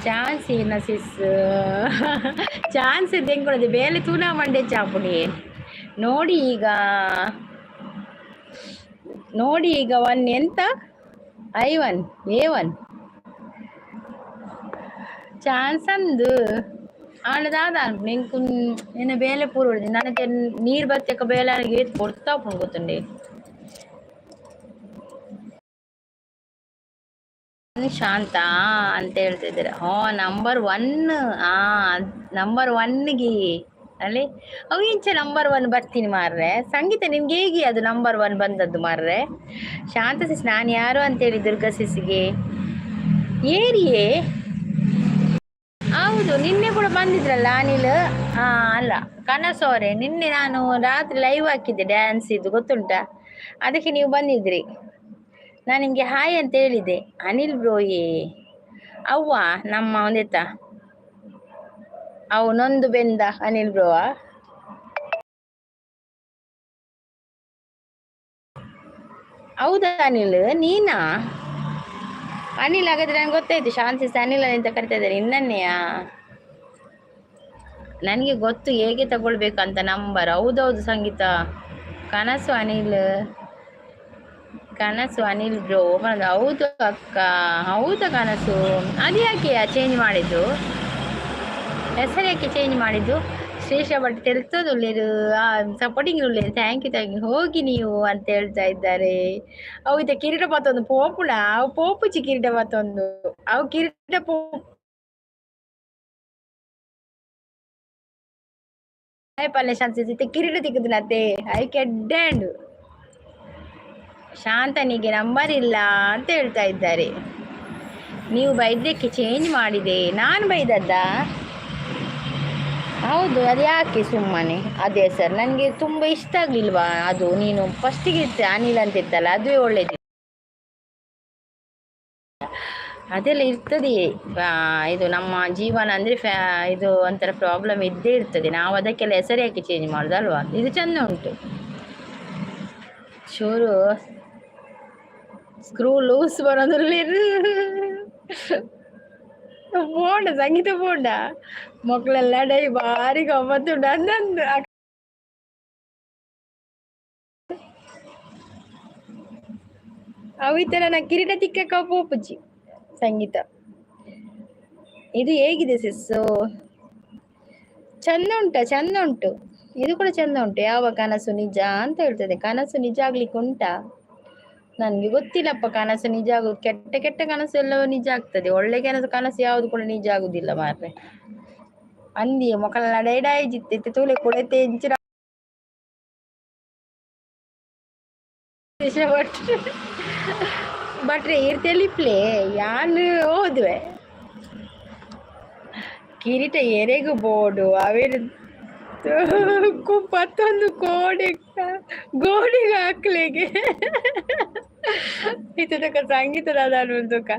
ಚಾನ್ಸ್ ಇಲ್ಲ ಸಿಸ್, ಚಾನ್ಸ್ ಇದ್ದ ಬೇಲೆ ತೂನಾ ಮಂಡೆ ಚಾಪುಡಿ. ನೋಡಿ ಈಗ, ನೋಡಿ ಈಗ ಒನ್ ಎಂತ I one A one chance ಅಂದು ಆಂಡ ದಾದ ಅನ್ಪುಂಡು ಎಂಕ್. ಎನ್ನ ಬೇಲೆ ಪೂರ ಉಳಿದು ನನಗೆ ನೀರು ಬತ್ತಕ ಬೇಲೆ ಏತ್ ಕೊಡ್ತಾ ಉಪ್ಪುಂಡು ಗೊತ್ತುಂಡೆ. ಶಾಂತ ಅಂತ ಹೇಳ್ತಿದ್ದಾರೆ. ಹಾ, ನಂಬರ್ ಒನ್. ಆ ನಂಬರ್ ಒನ್ಗೆ ಅಲ್ಲಿ ಅವು ಇಂಚ ನಂಬರ್ ಒನ್ ಬರ್ತೀನಿ ಮಾರ್ರೆ. ಸಂಗೀತ, ನಿಮ್ಗೆ ಹೇಗೆ ಅದು ನಂಬರ್ ಒನ್ ಬಂದದ್ದು ಮಾರ್ರೆ? ಶಾಂತ ಸಿಸ್, ನಾನು ಯಾರು ಅಂತೇಳಿ ದುರ್ಗಾ ಸಿಸ್ಗೆ ಏರಿಯೇ. ಹೌದು, ನಿನ್ನೆ ಕೂಡ ಬಂದಿದ್ರಲ್ಲ ಅನಿಲ್. ಹಾ, ಅಲ್ಲ, ಕನಸು ಅವರೇ, ನಿನ್ನೆ ನಾನು ರಾತ್ರಿ ಲೈವ್ ಹಾಕಿದ್ದೆ ಡ್ಯಾನ್ಸ್ ಇದು, ಗೊತ್ತುಂಟಾ? ಅದಕ್ಕೆ ನೀವು ಬಂದಿದ್ರಿ. ನಾನು ನಿಮಗೆ ಹಾಯ್ ಅಂತ ಹೇಳಿದ್ದೆ. ಅನಿಲ್ ಬ್ರೋಯೇ, ಅವ್ವ ನಮ್ಮ ಒಂದೆತ್ತ ಅವು ನೊಂದು ಬೆಂದ ಅನಿಲ್ ಬ್ರೋವಾ? ಹೌದಾ ಅನಿಲ್, ನೀನಾ ಅನಿಲ್? ಹಾಗಾದ್ರೆ ನಂಗೆ ಗೊತ್ತಾಯ್ತು, ಶಾಂತಿ ಅನಿಲ್ ಅಂತ ಕರಿತಾ ಇದ್ದಾರೆ ಇನ್ನನ್ನೆಯಾ. ನನಗೆ ಗೊತ್ತು ಹೇಗೆ ತಗೊಳ್ಬೇಕಂತ ನಂಬರ್. ಹೌದೌದು ಸಂಗೀತ. ಕನಸು ಅನಿಲ್, ಕನಸು ಅನಿಲ್ ಬ್ರೋ. ಹೌದು ಅಕ್ಕ, ಹೌದಾ ಕನಸು? ಅದು ಯಾಕೆ ಚೇಂಜ್ ಮಾಡಿದ್ದು ಹೆಸರು? ಯಾಕೆ ಚೇಂಜ್ ಮಾಡಿದ್ದು? ಶ್ರೇಷ ಭಟ್ ತೆಲ್ತೋದುಲ್ಲೇರು, ಸಪೋರ್ಟಿಂಗ್ ಉಳ್ಳೇರು. Thank you, thank you. ಹೋಗಿ ನೀವು ಅಂತ ಹೇಳ್ತಾ ಇದ್ದಾರೆ. ಅವು ಇತ್ತ ಕಿರೀಟ ಪಾತೊಂದು ಪೋಪುಣ ಅವು ಪೋಪುಚಿ ಕಿರೀಟ ಪಾತೊಂದು ಅವು ಕಿರೀಟ ಪೋ ಪಲ್ಯ ಶಾಂತಿ ಕಿರೀಟ ತಿಕ್ಕುದಿನತೆ I ಕೆಡ್ಡಂಡು. ಶಾಂತನಿಗೆ ನಂಬರ್ ಇಲ್ಲ ಅಂತ ಹೇಳ್ತಾ ಇದ್ದಾರೆ. ನೀವು ಬೈದಕ್ಕೆ ಚೇಂಜ್ ಮಾಡಿದೆ. ನಾನು ಬೈದದ್ದಾ? ಹೌದು, ಅದು ಯಾಕೆ ಸುಮ್ಮನೆ ಅದೇ ಸರ್ ನನಗೆ ತುಂಬ ಇಷ್ಟ ಆಗಲಿಲ್ವಾ ಅದು? ನೀನು ಫಸ್ಟಿಗೆ ಇತ್ತು ಅನಿಲ್ ಅಂತ ಇತ್ತಲ್ಲ, ಅದುವೇ ಒಳ್ಳೇದು. ಅದೆಲ್ಲ ಇರ್ತದೆ. ಇದು ನಮ್ಮ ಜೀವನ ಅಂದರೆ ಇದು ಒಂಥರ ಪ್ರಾಬ್ಲಮ್ ಇದ್ದೇ ಇರ್ತದೆ. ನಾವು ಅದಕ್ಕೆಲ್ಲ ಹೆಸರು ಯಾಕೆ ಚೇಂಜ್ ಮಾಡೋದು ಅಲ್ವಾ? ಇದು ಚೆಂದ ಉಂಟು. ಚೂರು ಸ್ಕ್ರೂ ಲೂಸ್ ಬರೋದ್ರಲ್ಲಿ ಪೋಂಡ ಸಂಗೀತ ಪೋಂಡ ಮಕ್ಕಳೆಲ್ಲ ಡೈ ಭಾರಿ ಗಮ್ಮತ್ತುಂಡು ಅಂದಂದು. ಅವು ಈ ನನ್ನ ಕಿರೀಟ ತಿಕ್ಕಕ್ಕ ಪೋಪುಜಿ ಸಂಗೀತ. ಇದು ಹೇಗಿದೆ ಸಿಸ್ಸು? ಚಂದ ಉಂಟ, ಚಂದ ಉಂಟು, ಇದು ಕೂಡ ಚಂದ ಉಂಟು. ಯಾವ ಕನಸು ನಿಜ ಅಂತ ಹೇಳ್ತದೆ. ಕನಸು ನಿಜ ಆಗ್ಲಿಕ್ಕೆ ಉಂಟಾ? ನನ್ಗೆ ಗೊತ್ತಿಲ್ಲಪ್ಪ. ಕನಸು ನಿಜ ಆಗುದು, ಕೆಟ್ಟ ಕೆಟ್ಟ ಕನಸು ಎಲ್ಲವೂ ನಿಜ ಆಗ್ತದೆ, ಒಳ್ಳೆ ಕನಸು ಕನಸು ಯಾವುದು ಕೂಡ ನಿಜ ಆಗುದಿಲ್ಲ ಮಾರ್ರೆ. ಅಂದಿ ಮೊಕಲ ನಡೈಡಾಯಿ ಜಿತ್ತೆ ತೂಲೆ ಕೊಡೆತೆ ಇಂಚಿನ ಭಟ್ರೆ ಇರ್ತೆಲಿಪ್ಲೆ ಯಾನ್ ಹೋದ್ವೆ. ಕಿರೀಟ ಎರೆಗು ಬೋಡು ಅವೇನು ಪತ್ತೊಂದು ಕೋಡೆ ಗೋಡೆಗೆ ಹಾಕ್ಲಿಗೆ ಇತ್ತದಕ್ಕ ಸಂಗೀತದ ತುಕ.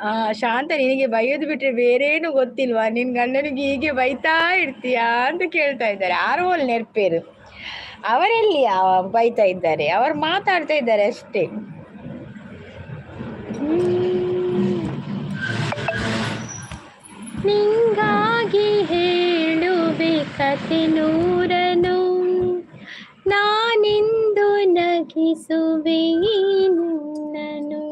ಆ ಶಾಂತ, ನಿನಗೆ ಬೈಯೋದು ಬಿಟ್ರೆ ಬೇರೇನು ಗೊತ್ತಿಲ್ವಾ? ನಿನ್ ಗಂಡನಿಗೆ ಹೀಗೆ ಬೈತಾ ಇರ್ತೀಯಾ ಅಂತ ಕೇಳ್ತಾ ಇದ್ದಾರೆ. ಆರು ನೆರ್ಪೇರು ಅವರೆಲ್ಲಿ ಬೈತಾ ಇದ್ದಾರೆ, ಅವರು ಮಾತಾಡ್ತಾ ಇದ್ದಾರೆ ಅಷ್ಟೇ. ನಿಂಗಾಗಿ ಹೇಳುವೆ ಕತೆ ನೂರನು, ನಾನಿಂದು ನಗಿಸುವೆ ನಿನ್ನನು,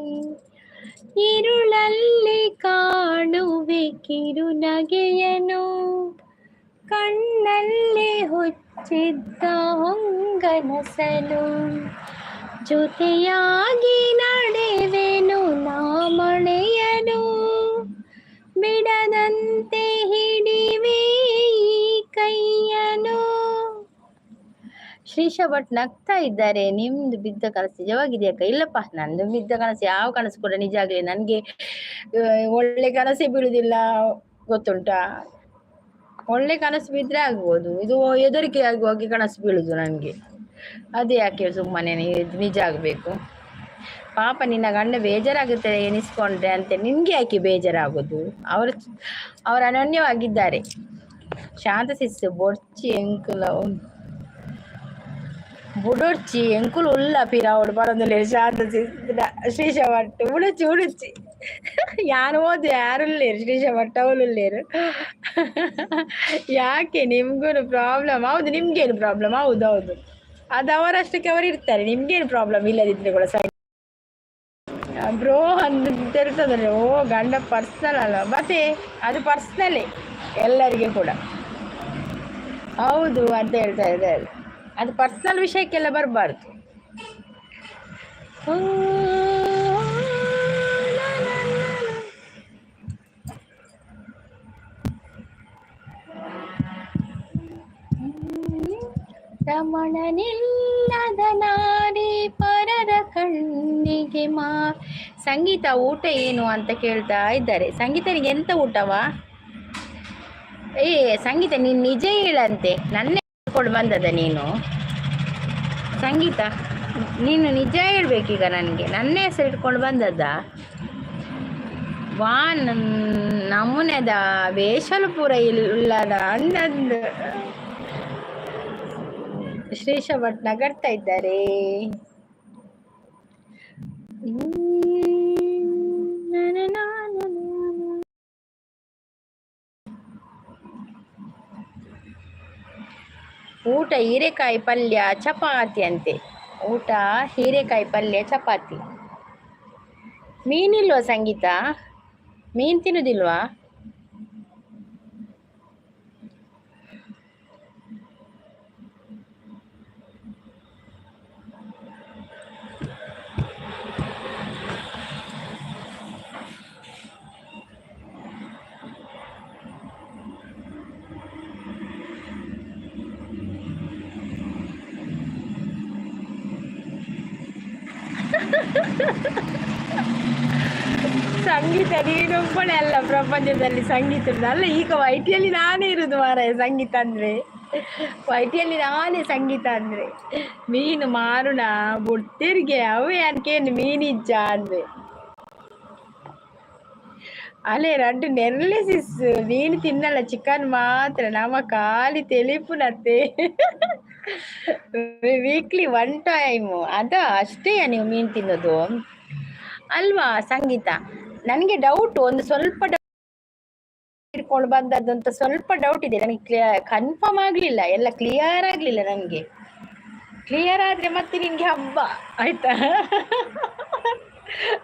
ಇರುಳಲ್ಲಿ ಕಾಣುವೆ ಕಿರುನಗೆಯನು, ಕಣ್ಣಲ್ಲಿ ಹುಚ್ಚಿದ್ದ ಹೊಂಗನಸನು, ಜೊತೆಯಾಗಿ ನಡೆವೆನು ನಾ ಮಳೆಯನು, ಬಿಡದಂತೆ ಹಿಡಿವೆ ಈ ಕೈಯನು. ಶ್ರೀಶಾ ಭಟ್ ನಗ್ತಾ ಇದ್ದಾರೆ. ನಿಮ್ದು ಬಿದ್ದ ಕನಸು ನಿಜವಾಗಿದೆ ಅಕ್ಕ? ಇಲ್ಲಪ್ಪ, ನಂದು ಬಿದ್ದ ಕನಸು ಯಾವ ಕನಸು ಕೂಡ ನಿಜ ಆಗ್ಲಿ. ನನ್ಗೆ ಒಳ್ಳೆ ಕನಸೇ ಬೀಳುದಿಲ್ಲ, ಗೊತ್ತುಂಟಾ? ಒಳ್ಳೆ ಕನಸು ಬಿದ್ರೆ ಆಗ್ಬೋದು, ಇದು ಹೆದರಿಕೆ ಆಗುವಾಗೆ ಕನಸು ಬೀಳುದು ನನ್ಗೆ. ಅದೇ ಯಾಕೆ ಸುಮ್ಮನೆ ನಿಜ ಆಗ್ಬೇಕು? ಪಾಪ ನಿನ್ನ ಗಂಡ ಬೇಜಾರಾಗುತ್ತೆ ಎನಿಸ್ಕೊಂಡ್ರೆ ಅಂತ ನಿನ್ಗೆ ಯಾಕೆ ಬೇಜಾರಾಗೋದು? ಅವರು ಅವರು ಅನನ್ಯವಾಗಿದ್ದಾರೆ. ಶಾಂತ ಸಿಸ್ಸು ಬೊಡ್ಚಿ ಎಂಕುಲ ಬುಡೊಡ್ಚಿ ಎಂಕುಲು ಉಲ್ಲ ಪಿರಾವುಡು ಬರೊಂದುಲ್ಲೆರ್ ಶಾಂತ ಸಿಸ್ ಶ್ರೀಶ ಭಟ್ ಉಡುಚಿ ಉಡುಚಿ ಯಾನ್ ಓದು ಯಾರುಲ್ಲೇರು ಶ್ರೀಶ ಭಟ್ ಅವಳುಲ್ಲೇರು. ಯಾಕೆ ನಿಮ್ಗೂನು ಪ್ರಾಬ್ಲಮ್? ಹೌದು, ನಿಮ್ಗೇನು ಪ್ರಾಬ್ಲಮ್? ಹೌದು ಹೌದು, ಅದು ಅವರಷ್ಟಕ್ಕೆ ಅವರು ಇರ್ತಾರೆ, ನಿಮ್ಗೇನು ಪ್ರಾಬ್ಲಮ್ ಇಲ್ಲದಿದ್ರೆ ಕೂಡ ಸರಿ ಬ್ರೋ ಅಂತ ಇರ್ತದಲ್ಲ. ಓ ಗಂಡ ಪರ್ಸನಲ್ ಅಲ್ಲ ಮತ್ತೆ, ಅದು ಪರ್ಸ್ನಲ್ಲೇ ಎಲ್ಲರಿಗೆ ಕೂಡ. ಹೌದು ಅಂತ ಹೇಳ್ತಾ ಇದ್ದಾರೆ. ಅದು ಪರ್ಸನಲ್ ವಿಷಯಕ್ಕೆಲ್ಲ ಬರಬಾರ್ದು. ರಮಣನಿಲ್ಲದ ನಾರಿ ಪರರ ಕಣ್ಣಿಗೆ ಮಾ. ಸಂಗೀತ ಊಟ ಏನು ಅಂತ ಕೇಳ್ತಾ ಇದ್ದಾರೆ. ಸಂಗೀತನಿಗೆ ಎಂತ ಊಟವಾ? ಏ ಸಂಗೀತ, ನೀನು ನಿಜ ಹೇಳಂತೆ, ನನ್ನೇ ಕೊಂಡು ಬಂದದ ನೀನು? ಸಂಗೀತ, ನೀನು ನಿಜ ಹೇಳ್ಬೇಕೀಗ ನನಗೆ, ನನ್ನ ಹೆಸರು ಇಟ್ಕೊಂಡು ಬಂದದ್ದ? ವಾ ನಮೂನೆದ ವೇಷಲು ಪೂರ ಇಲ್ಲದ ಅಂದಂದು. ಶ್ರೀಶ ಭಟ್ ನಗರ್ತಾ ಇದ್ದಾರೆ. ಊಟ ಹೀರೆಕಾಯಿ ಪಲ್ಯ ಚಪಾತಿ ಅಂತೆ. ಊಟ ಹೀರೆಕಾಯಿ ಪಲ್ಯ ಚಪಾತಿ. ಮೀನಿಲ್ವಾ ಸಂಗೀತ? ಮೀನು ತಿನ್ನುದಿಲ್ವಾ? ಸಂಗೀತ ನೀನೊಬ್ಬಳೇ ಅಲ್ಲ ಪ್ರಪಂಚದಲ್ಲಿ ಸಂಗೀತ ಅಲ್ಲ. ಈಗ ವೈಟಿಯಲ್ಲಿ ನಾನೇ ಇರುದು ಮಾರಾಯ. ಸಂಗೀತ ಅಂದ್ರೆ ವೈಟಿಯಲ್ಲಿ ನಾನೇ ಸಂಗೀತ ಅಂದ್ರೆ. ಮೀನು ಮಾರುಣ ಬುಡ್ತಿರ್ಗೆ ಅವೇ ಅನ್ಕೇನು ಮೀನಿಜ್ಜ ಅಂದ್ರೆ ಅಲೆ ರಡ್ಡು ನೆರ್ಲೆ ಸಿಸ್. ಮೀನು ತಿನ್ನಲ್ಲ, ಚಿಕನ್ ಮಾತ್ರ. ನಮ್ಮ ಖಾಲಿ ತೆಲಿಪುನತ್ತೆ ವೀಕ್ಲಿ ಒನ್ ಟೈಮು ಅದ ಅಷ್ಟೇ ನೀವು ಮೀನು ತಿನ್ನೋದು ಅಲ್ವಾ ಸಂಗೀತ? ನನಗೆ ಡೌಟ್, ಒಂದು ಸ್ವಲ್ಪ ಇಟ್ಕೊಂಡು ಬಂದದ್ದಂತ ಸ್ವಲ್ಪ ಡೌಟ್ ಇದೆ ನನಗೆ. ಕನ್ಫರ್ಮ್ ಆಗ್ಲಿಲ್ಲ, ಎಲ್ಲ ಕ್ಲಿಯರ್ ಆಗ್ಲಿಲ್ಲ ನನಗೆ. ಕ್ಲಿಯರ್ ಆದ್ರೆ ಮತ್ತೆ ನಿನ್ಗೆ ಹಬ್ಬ ಆಯ್ತಾ?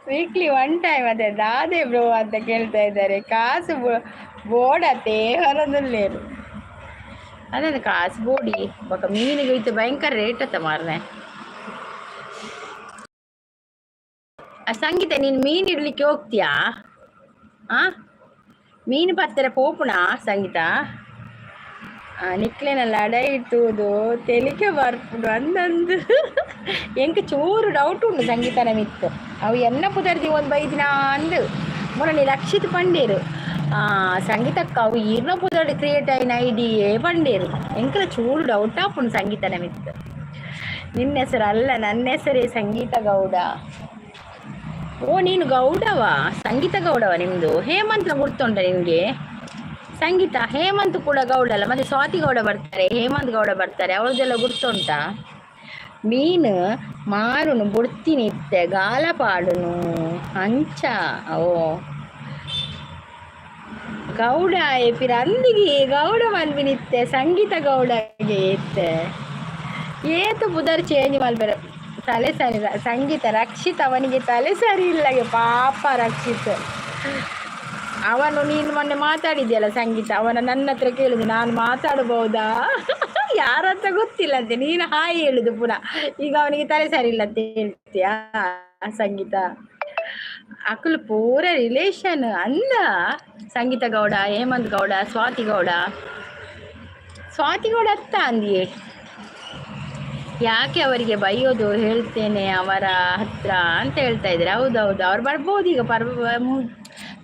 ವೀಕ್ಲಿ ಒನ್ ಟೈಮ್ ಅದೇ ದಾದೆ ಬ್ರೋ ಅಂತ ಕೇಳ್ತಾ ಇದ್ದಾರೆ. ಕಾಸು ಬೋಡತೆ ಹೊರದುಲ್ಲೇರು ಅದೇ ಕಾಸು ಬೋಡಿ ಬೊಕ ಮೀನಿಗೆ ಇತ್ತು ಭಯಂಕರ ರೇಟ್ ಅತ್ತ ಮಾರ್ರೆ. ಸಂಗೀತ, ನೀನು ಮೀನು ಇಡ್ಲಿಕ್ಕೆ ಹೋಗ್ತೀಯಾ? ಆ ಮೀನು ಪತ್ತರ ಪೋಪುಣ ಸಂಗೀತ? ನಿಕ್ಲೆನ ಲಡೈ ತೂದು ತೆಲಿಕೆ ಬರ್ಪುಂಡು ಅಂದಂದು. ಎಂಕ್ ಚೂರು ಡೌಟ್ ಉಂಡು ಸಂಗೀತನ ಮಿತ್ತು. ಅವು ಎನ್ನ ಪುದರ್ದಿ ಒಂದು ಬೈದಿನ ಅಂದು ಮೊನ್ನೆ ರಕ್ಷಿತ್ ಪಂಡೇರು. ಸಂಗೀತಕ್ಕ ಅವು ಈರ್ನ ಪುದರ್ಡ್ ಕ್ರಿಯೇಟ್ ಆಯಿನ ಐಡಿಯೇ ಪಂಡೇರು. ಎಂಕ್ಲ ಚೂರು ಡೌಟ್ ಆಪುಂಡು ಸಂಗೀತನ ಮಿತ್ತು. ನಿನ್ನ ಹೆಸರು ಅಲ್ಲ, ನನ್ನ ಹೆಸರೇ ಸಂಗೀತ ಗೌಡ. ಓ, ನೀನು ಗೌಡವಾ? ಸಂಗೀತ ಗೌಡವ ನಿಮ್ಮದು? ಹೇಮಂತ್ ಗುರ್ತುಂಟ ನಿನಗೆ ಸಂಗೀತ? ಹೇಮಂತ್ ಕೂಡ ಗೌಡ ಅಲ್ಲ? ಮತ್ತೆ ಸ್ವಾತಿ ಗೌಡ ಬರ್ತಾರೆ, ಹೇಮಂತ್ ಗೌಡ ಬರ್ತಾರೆ, ಅವ್ರದ್ದೆಲ್ಲ ಗುರ್ತುಂಟಾ? ಮೀನು ಮಾರುನು ಬುಡ್ತೀನಿ ಇತ್ತೆ ಗಾಲ ಪಾಡುನು ಅಂಚ. ಓ ಗೌಡ ಪಿರ ಅಂದಿಗೆ ಗೌಡ ಮನ್ಪಿನಿತ್ತೆ ಸಂಗೀತ ಗೌಡಗೆ ಇತ್ತೆ. ಏತು ಪುದರ್ ಚೇಂಜ್ ಮಲ್ಪೆರೆ ತಲೆ ಸರಿ ಸಂಗೀತ. ರಕ್ಷಿತ್ ಅವನಿಗೆ ತಲೆ ಸರಿ ಇಲ್ಲಗೆ ಪಾಪ ರಕ್ಷಿತ್. ಅವನು ನೀನು ಮೊನ್ನೆ ಮಾತಾಡಿದ್ಯಲ್ಲ ಸಂಗೀತ, ಅವನ ನನ್ನ ಹತ್ರ ಕೇಳಿದ್ದು, ನಾನು ಮಾತಾಡ್ಬೋದಾ, ಯಾರಂತ ಗೊತ್ತಿಲ್ಲ ಅಂತೆ. ನೀನು ಹಾಯ್ ಹೇಳುದು ಪುನಃ. ಈಗ ಅವನಿಗೆ ತಲೆ ಸರಿ ಇಲ್ಲ ಅಂತ ಹೇಳ್ತೀಯಾ ಸಂಗೀತ? ಅಕುಲು ಪೂರ ರಿಲೇಷನ್ ಅಂದ. ಸಂಗೀತ ಗೌಡ, ಹೇಮಂತ್ ಗೌಡ, ಸ್ವಾತಿ ಗೌಡ. ಸ್ವಾತಿ ಗೌಡ ಅತ್ತ ಅಂದಿಯೇ. ಯಾಕೆ ಅವರಿಗೆ ಬೈಯೋದು, ಹೇಳ್ತೇನೆ ಅವರ ಹತ್ರ ಅಂತ ಹೇಳ್ತಾ ಇದ್ದಾರೆ. ಹೌದೌದು, ಅವ್ರು ಬರ್ಬೋದು ಈಗ. ಪರ್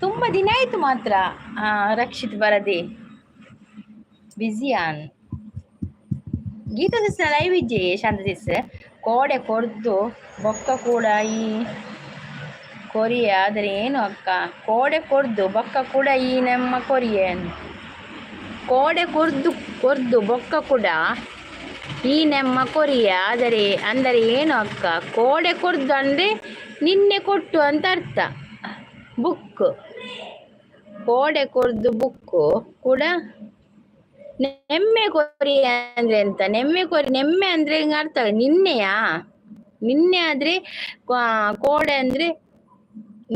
ತುಂಬ ದಿನ ಆಯಿತು ಮಾತ್ರ ರಕ್ಷಿತ್ ಬರದೆ. ಬ್ಯುಸಿಯಾನ್. ಗೀತಾ ಸಿಸ್ ಲೈವ್ ಇಜ್ಜೆ. ಶಾಂತ ಸಿಸ್, ಕೋಡೆ ಕೊರ್ದು ಬೊಕ್ಕ ಕೂಡ ಈ ಕೊರಿಯೆ ಆದರೆ ಏನು ಅಕ್ಕ? ಕೋಡೆ ಕೊರ್ದು ಬೊಕ್ಕ ಕೂಡ ಈ ನಮ್ಮ ಕೊರಿಯೆ. ಕೋಡೆ ಕೊರ್ದು ಕೊರ್ದು ಬೊಕ್ಕ ಕೂಡ ಈ ನಮ್ಮ ಕೊರಿಯೆ ಆದರೆ ಅಂದರೆ ಏನು ಅಕ್ಕ? ಕೋಡೆ ಕೊರ್ದು ಅಂದರೆ ನಿನ್ನೆ ಕೊಟ್ಟು ಅಂತ ಅರ್ಥ. ಬುಕ್ ಕೋಡೆ ಕೊರ್ದು ಬುಕ್ಕು ಕೂಡ ನೆಮ್ಮೆ ಕೊರಿ ಅಂದ್ರೆ ಎಂತ? ನೆಮ್ಮೆ ಕೊರಿ, ನೆಮ್ಮೆ ಅಂದ್ರೆ ಹಿಂಗ ಅರ್ಥ ನಿನ್ನೆಯಾ? ನಿನ್ನೆ ಆದ್ರೆ ಕೋಡೆ ಅಂದ್ರೆ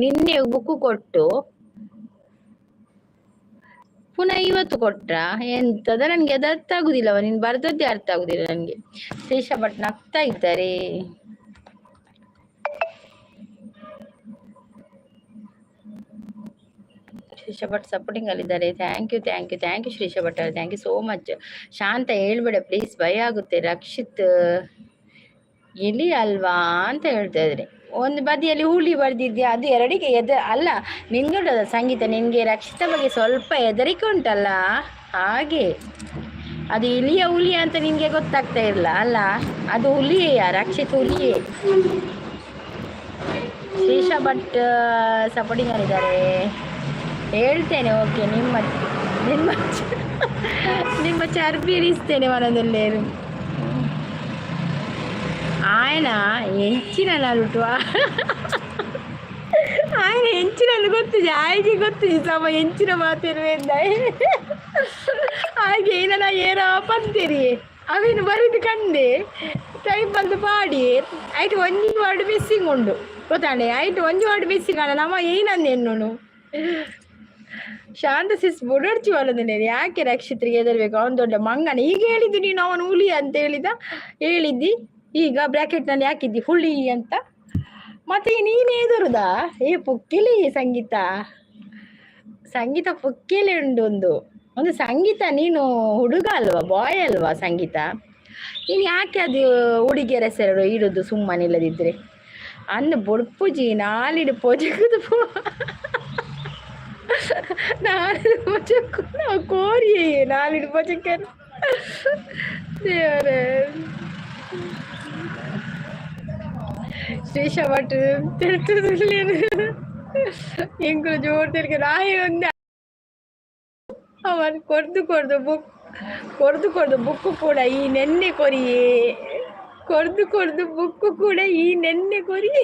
ನಿನ್ನೆ ಬುಕ್ ಕೊಟ್ಟು ಪುನಃ ಇವತ್ತು ಕೊಟ್ರ ಎಂತದ? ನನ್ಗೆ ಅದು ಅರ್ಥ ಆಗುದಿಲ್ಲವ. ನೀನ್ ಬರ್ದದ್ದೇ ಅರ್ಥ ಆಗುದಿಲ್ಲ ನನ್ಗೆ. ಶ್ರೀಷ ಭಟ್ ನಗ್ತಾ ಇದ್ದಾರೆ. ಶ್ರೀಷ ಭಟ್ ಸಪೋರ್ಟಿಂಗ್ ಅಲ್ಲಿದ್ದಾರೆ. Thank you, thank you, thank you Shrisha Bhat ಅವರೇ, thank you so much. Shanta ಹೇಳ್ಬೇಡ ಪ್ಲೀಸ್, ಭಯ ಆಗುತ್ತೆ. ರಕ್ಷಿತ್ ಇಲಿ ಅಲ್ವಾ ಅಂತ ಹೇಳ್ತಾ ಇದ್ರೆ ಒಂದು ಬದಿಯಲ್ಲಿ ಹುಲಿ ಬರೆದಿದ್ಯಾ, ಅದು ಎರಡಿಗೆ ಎದ ಅಲ್ಲ. ನಿನ್ಗೆ ಸಂಗೀತ, ನಿನಗೆ ರಕ್ಷಿತ ಬಗ್ಗೆ ಸ್ವಲ್ಪ ಹೆದರಿಕೆ ಉಂಟಲ್ಲ, ಹಾಗೆ ಅದು ಇಲಿಯ ಹುಲಿಯ ಅಂತ ನಿನಗೆ ಗೊತ್ತಾಗ್ತಾ ಇಲ್ಲ ಅಲ್ಲ? ಅದು ಹುಲಿಯೇ, ರಕ್ಷಿತ್ ಹುಲಿಯೇ. ಶ್ರೀಷಾ ಭಟ್ ಸಪೋರ್ಟಿಂಗ್ ಆಗಿದ್ದಾರೆ. ಹೇಳ್ತೇನೆ, ಓಕೆ. ನಿಮ್ಮ ನಿಮ್ಮ ನಿಮ್ಮ ಚರ್ಬಿ ಇರಿಸ್ತೇನೆ ಮನದಲ್ಲಿ. ఆయన ಎಂಚಿನ ನಡುಟು ఆయన ಎಂಚಿನಲ್ಲಿ ಗೊತ್ತಿದೆ, ಆಯ್ಗೆ ಗೊತ್ತಿದೆ ಸಮ ಎಂಚಿನ ಮಾತಿರುವೆಂದ. ಹಾಗೆ ಏನ ಏನೋ ಪಂತೀರಿ ಅವೇನು ಬರೀದು ಕಂಡೆ ಟೈಪ್ ಬಂದು ಪಾಡಿ ಐಟ್ ಒಂಜಿ ವರ್ಡ್ ಮಿಸ್ಸಿಂಗ್ ಉಂಡು ಗೊತ್ತಾಂಡೆ. ಐಟ್ ಒಂಜಿ ವರ್ಡ್ ಮಿಸ್ಸಿಂಗ್ ಅಲ್ಲ, ನಮ್ಮ ಏನಂದ ಎನ್ನುನು. ಶಾಂತ ಸಿಸ್ ಬುಡರ್ಚಿ ವಲದನೆ. ಯಾಕೆ ರಕ್ಷಿತ್ರಿಗೆ ಹೆದರ್ಬೇಕು? ಅವನು ದೊಡ್ಡ ಮಂಗನ. ಈಗ ಹೇಳಿದ್ದು ನೀನು ಅವನು ಹುಲಿ ಅಂತ ಹೇಳಿದ ಹೇಳಿದ್ದಿ. ಈಗ ಬ್ರಾಕೆಟ್ನಲ್ಲಿ ಹಾಕಿದ್ದಿ ಹುಳಿ ಅಂತ. ಮತ್ತೆ ನೀನು ಎದುರುದಾ? ಏ ಪುಕ್ಕಿಲಿ ಸಂಗೀತ, ಸಂಗೀತ ಪುಕ್ಕಿಲಿ ಉಂಡು ಒಂದು ಒಂದು ಸಂಗೀತ. ನೀನು ಹುಡುಗ ಅಲ್ವಾ, ಬಾಯ್ ಅಲ್ವಾ ಸಂಗೀತ? ನೀನು ಯಾಕೆ ಅದು ಹುಡುಗಿಯರ ಹೆಸರು ಇಡುದು ಸುಮ್ಮನಿಲ್ಲದಿದ್ರೆ? ಅನ್ನ ಬೊಡ್ಪುಜಿ ನಾಲಿಡು ಪೊಜೆಕುದು ಪೋ ನಾಲಿಡು ಪೊಜೆಕ್ಕು ನಾವು ಕೋರಿಯೇ ನಾಲಿಡು ಪೊಜೆಕ್ಕರು. ದೇವರೇ. ಶ್ರೀಷ ಭಟ್ ತಿಳ್ತದಿಲ್ಲೇನು ಎಂಕುಲು ಜೋರು ತೆಲಿಕೆ ನಾಯಿ ಒಂದೇ. ಅವನು ಕೊರ್ದು ಕೊರ್ದು ಬುಕ್ ಕೊರ್ದು ಕೊರ್ದು ಬುಕ್ಕು ಕೂಡ ಈ ನೆನ್ನೆ ಕೊರಿಯೇ. ಕೊರ್ದು ಕೊರ್ದು ಬುಕ್ಕು ಕೂಡ ಈ ನೆನ್ನೆ ಕೊರಿಯೇ.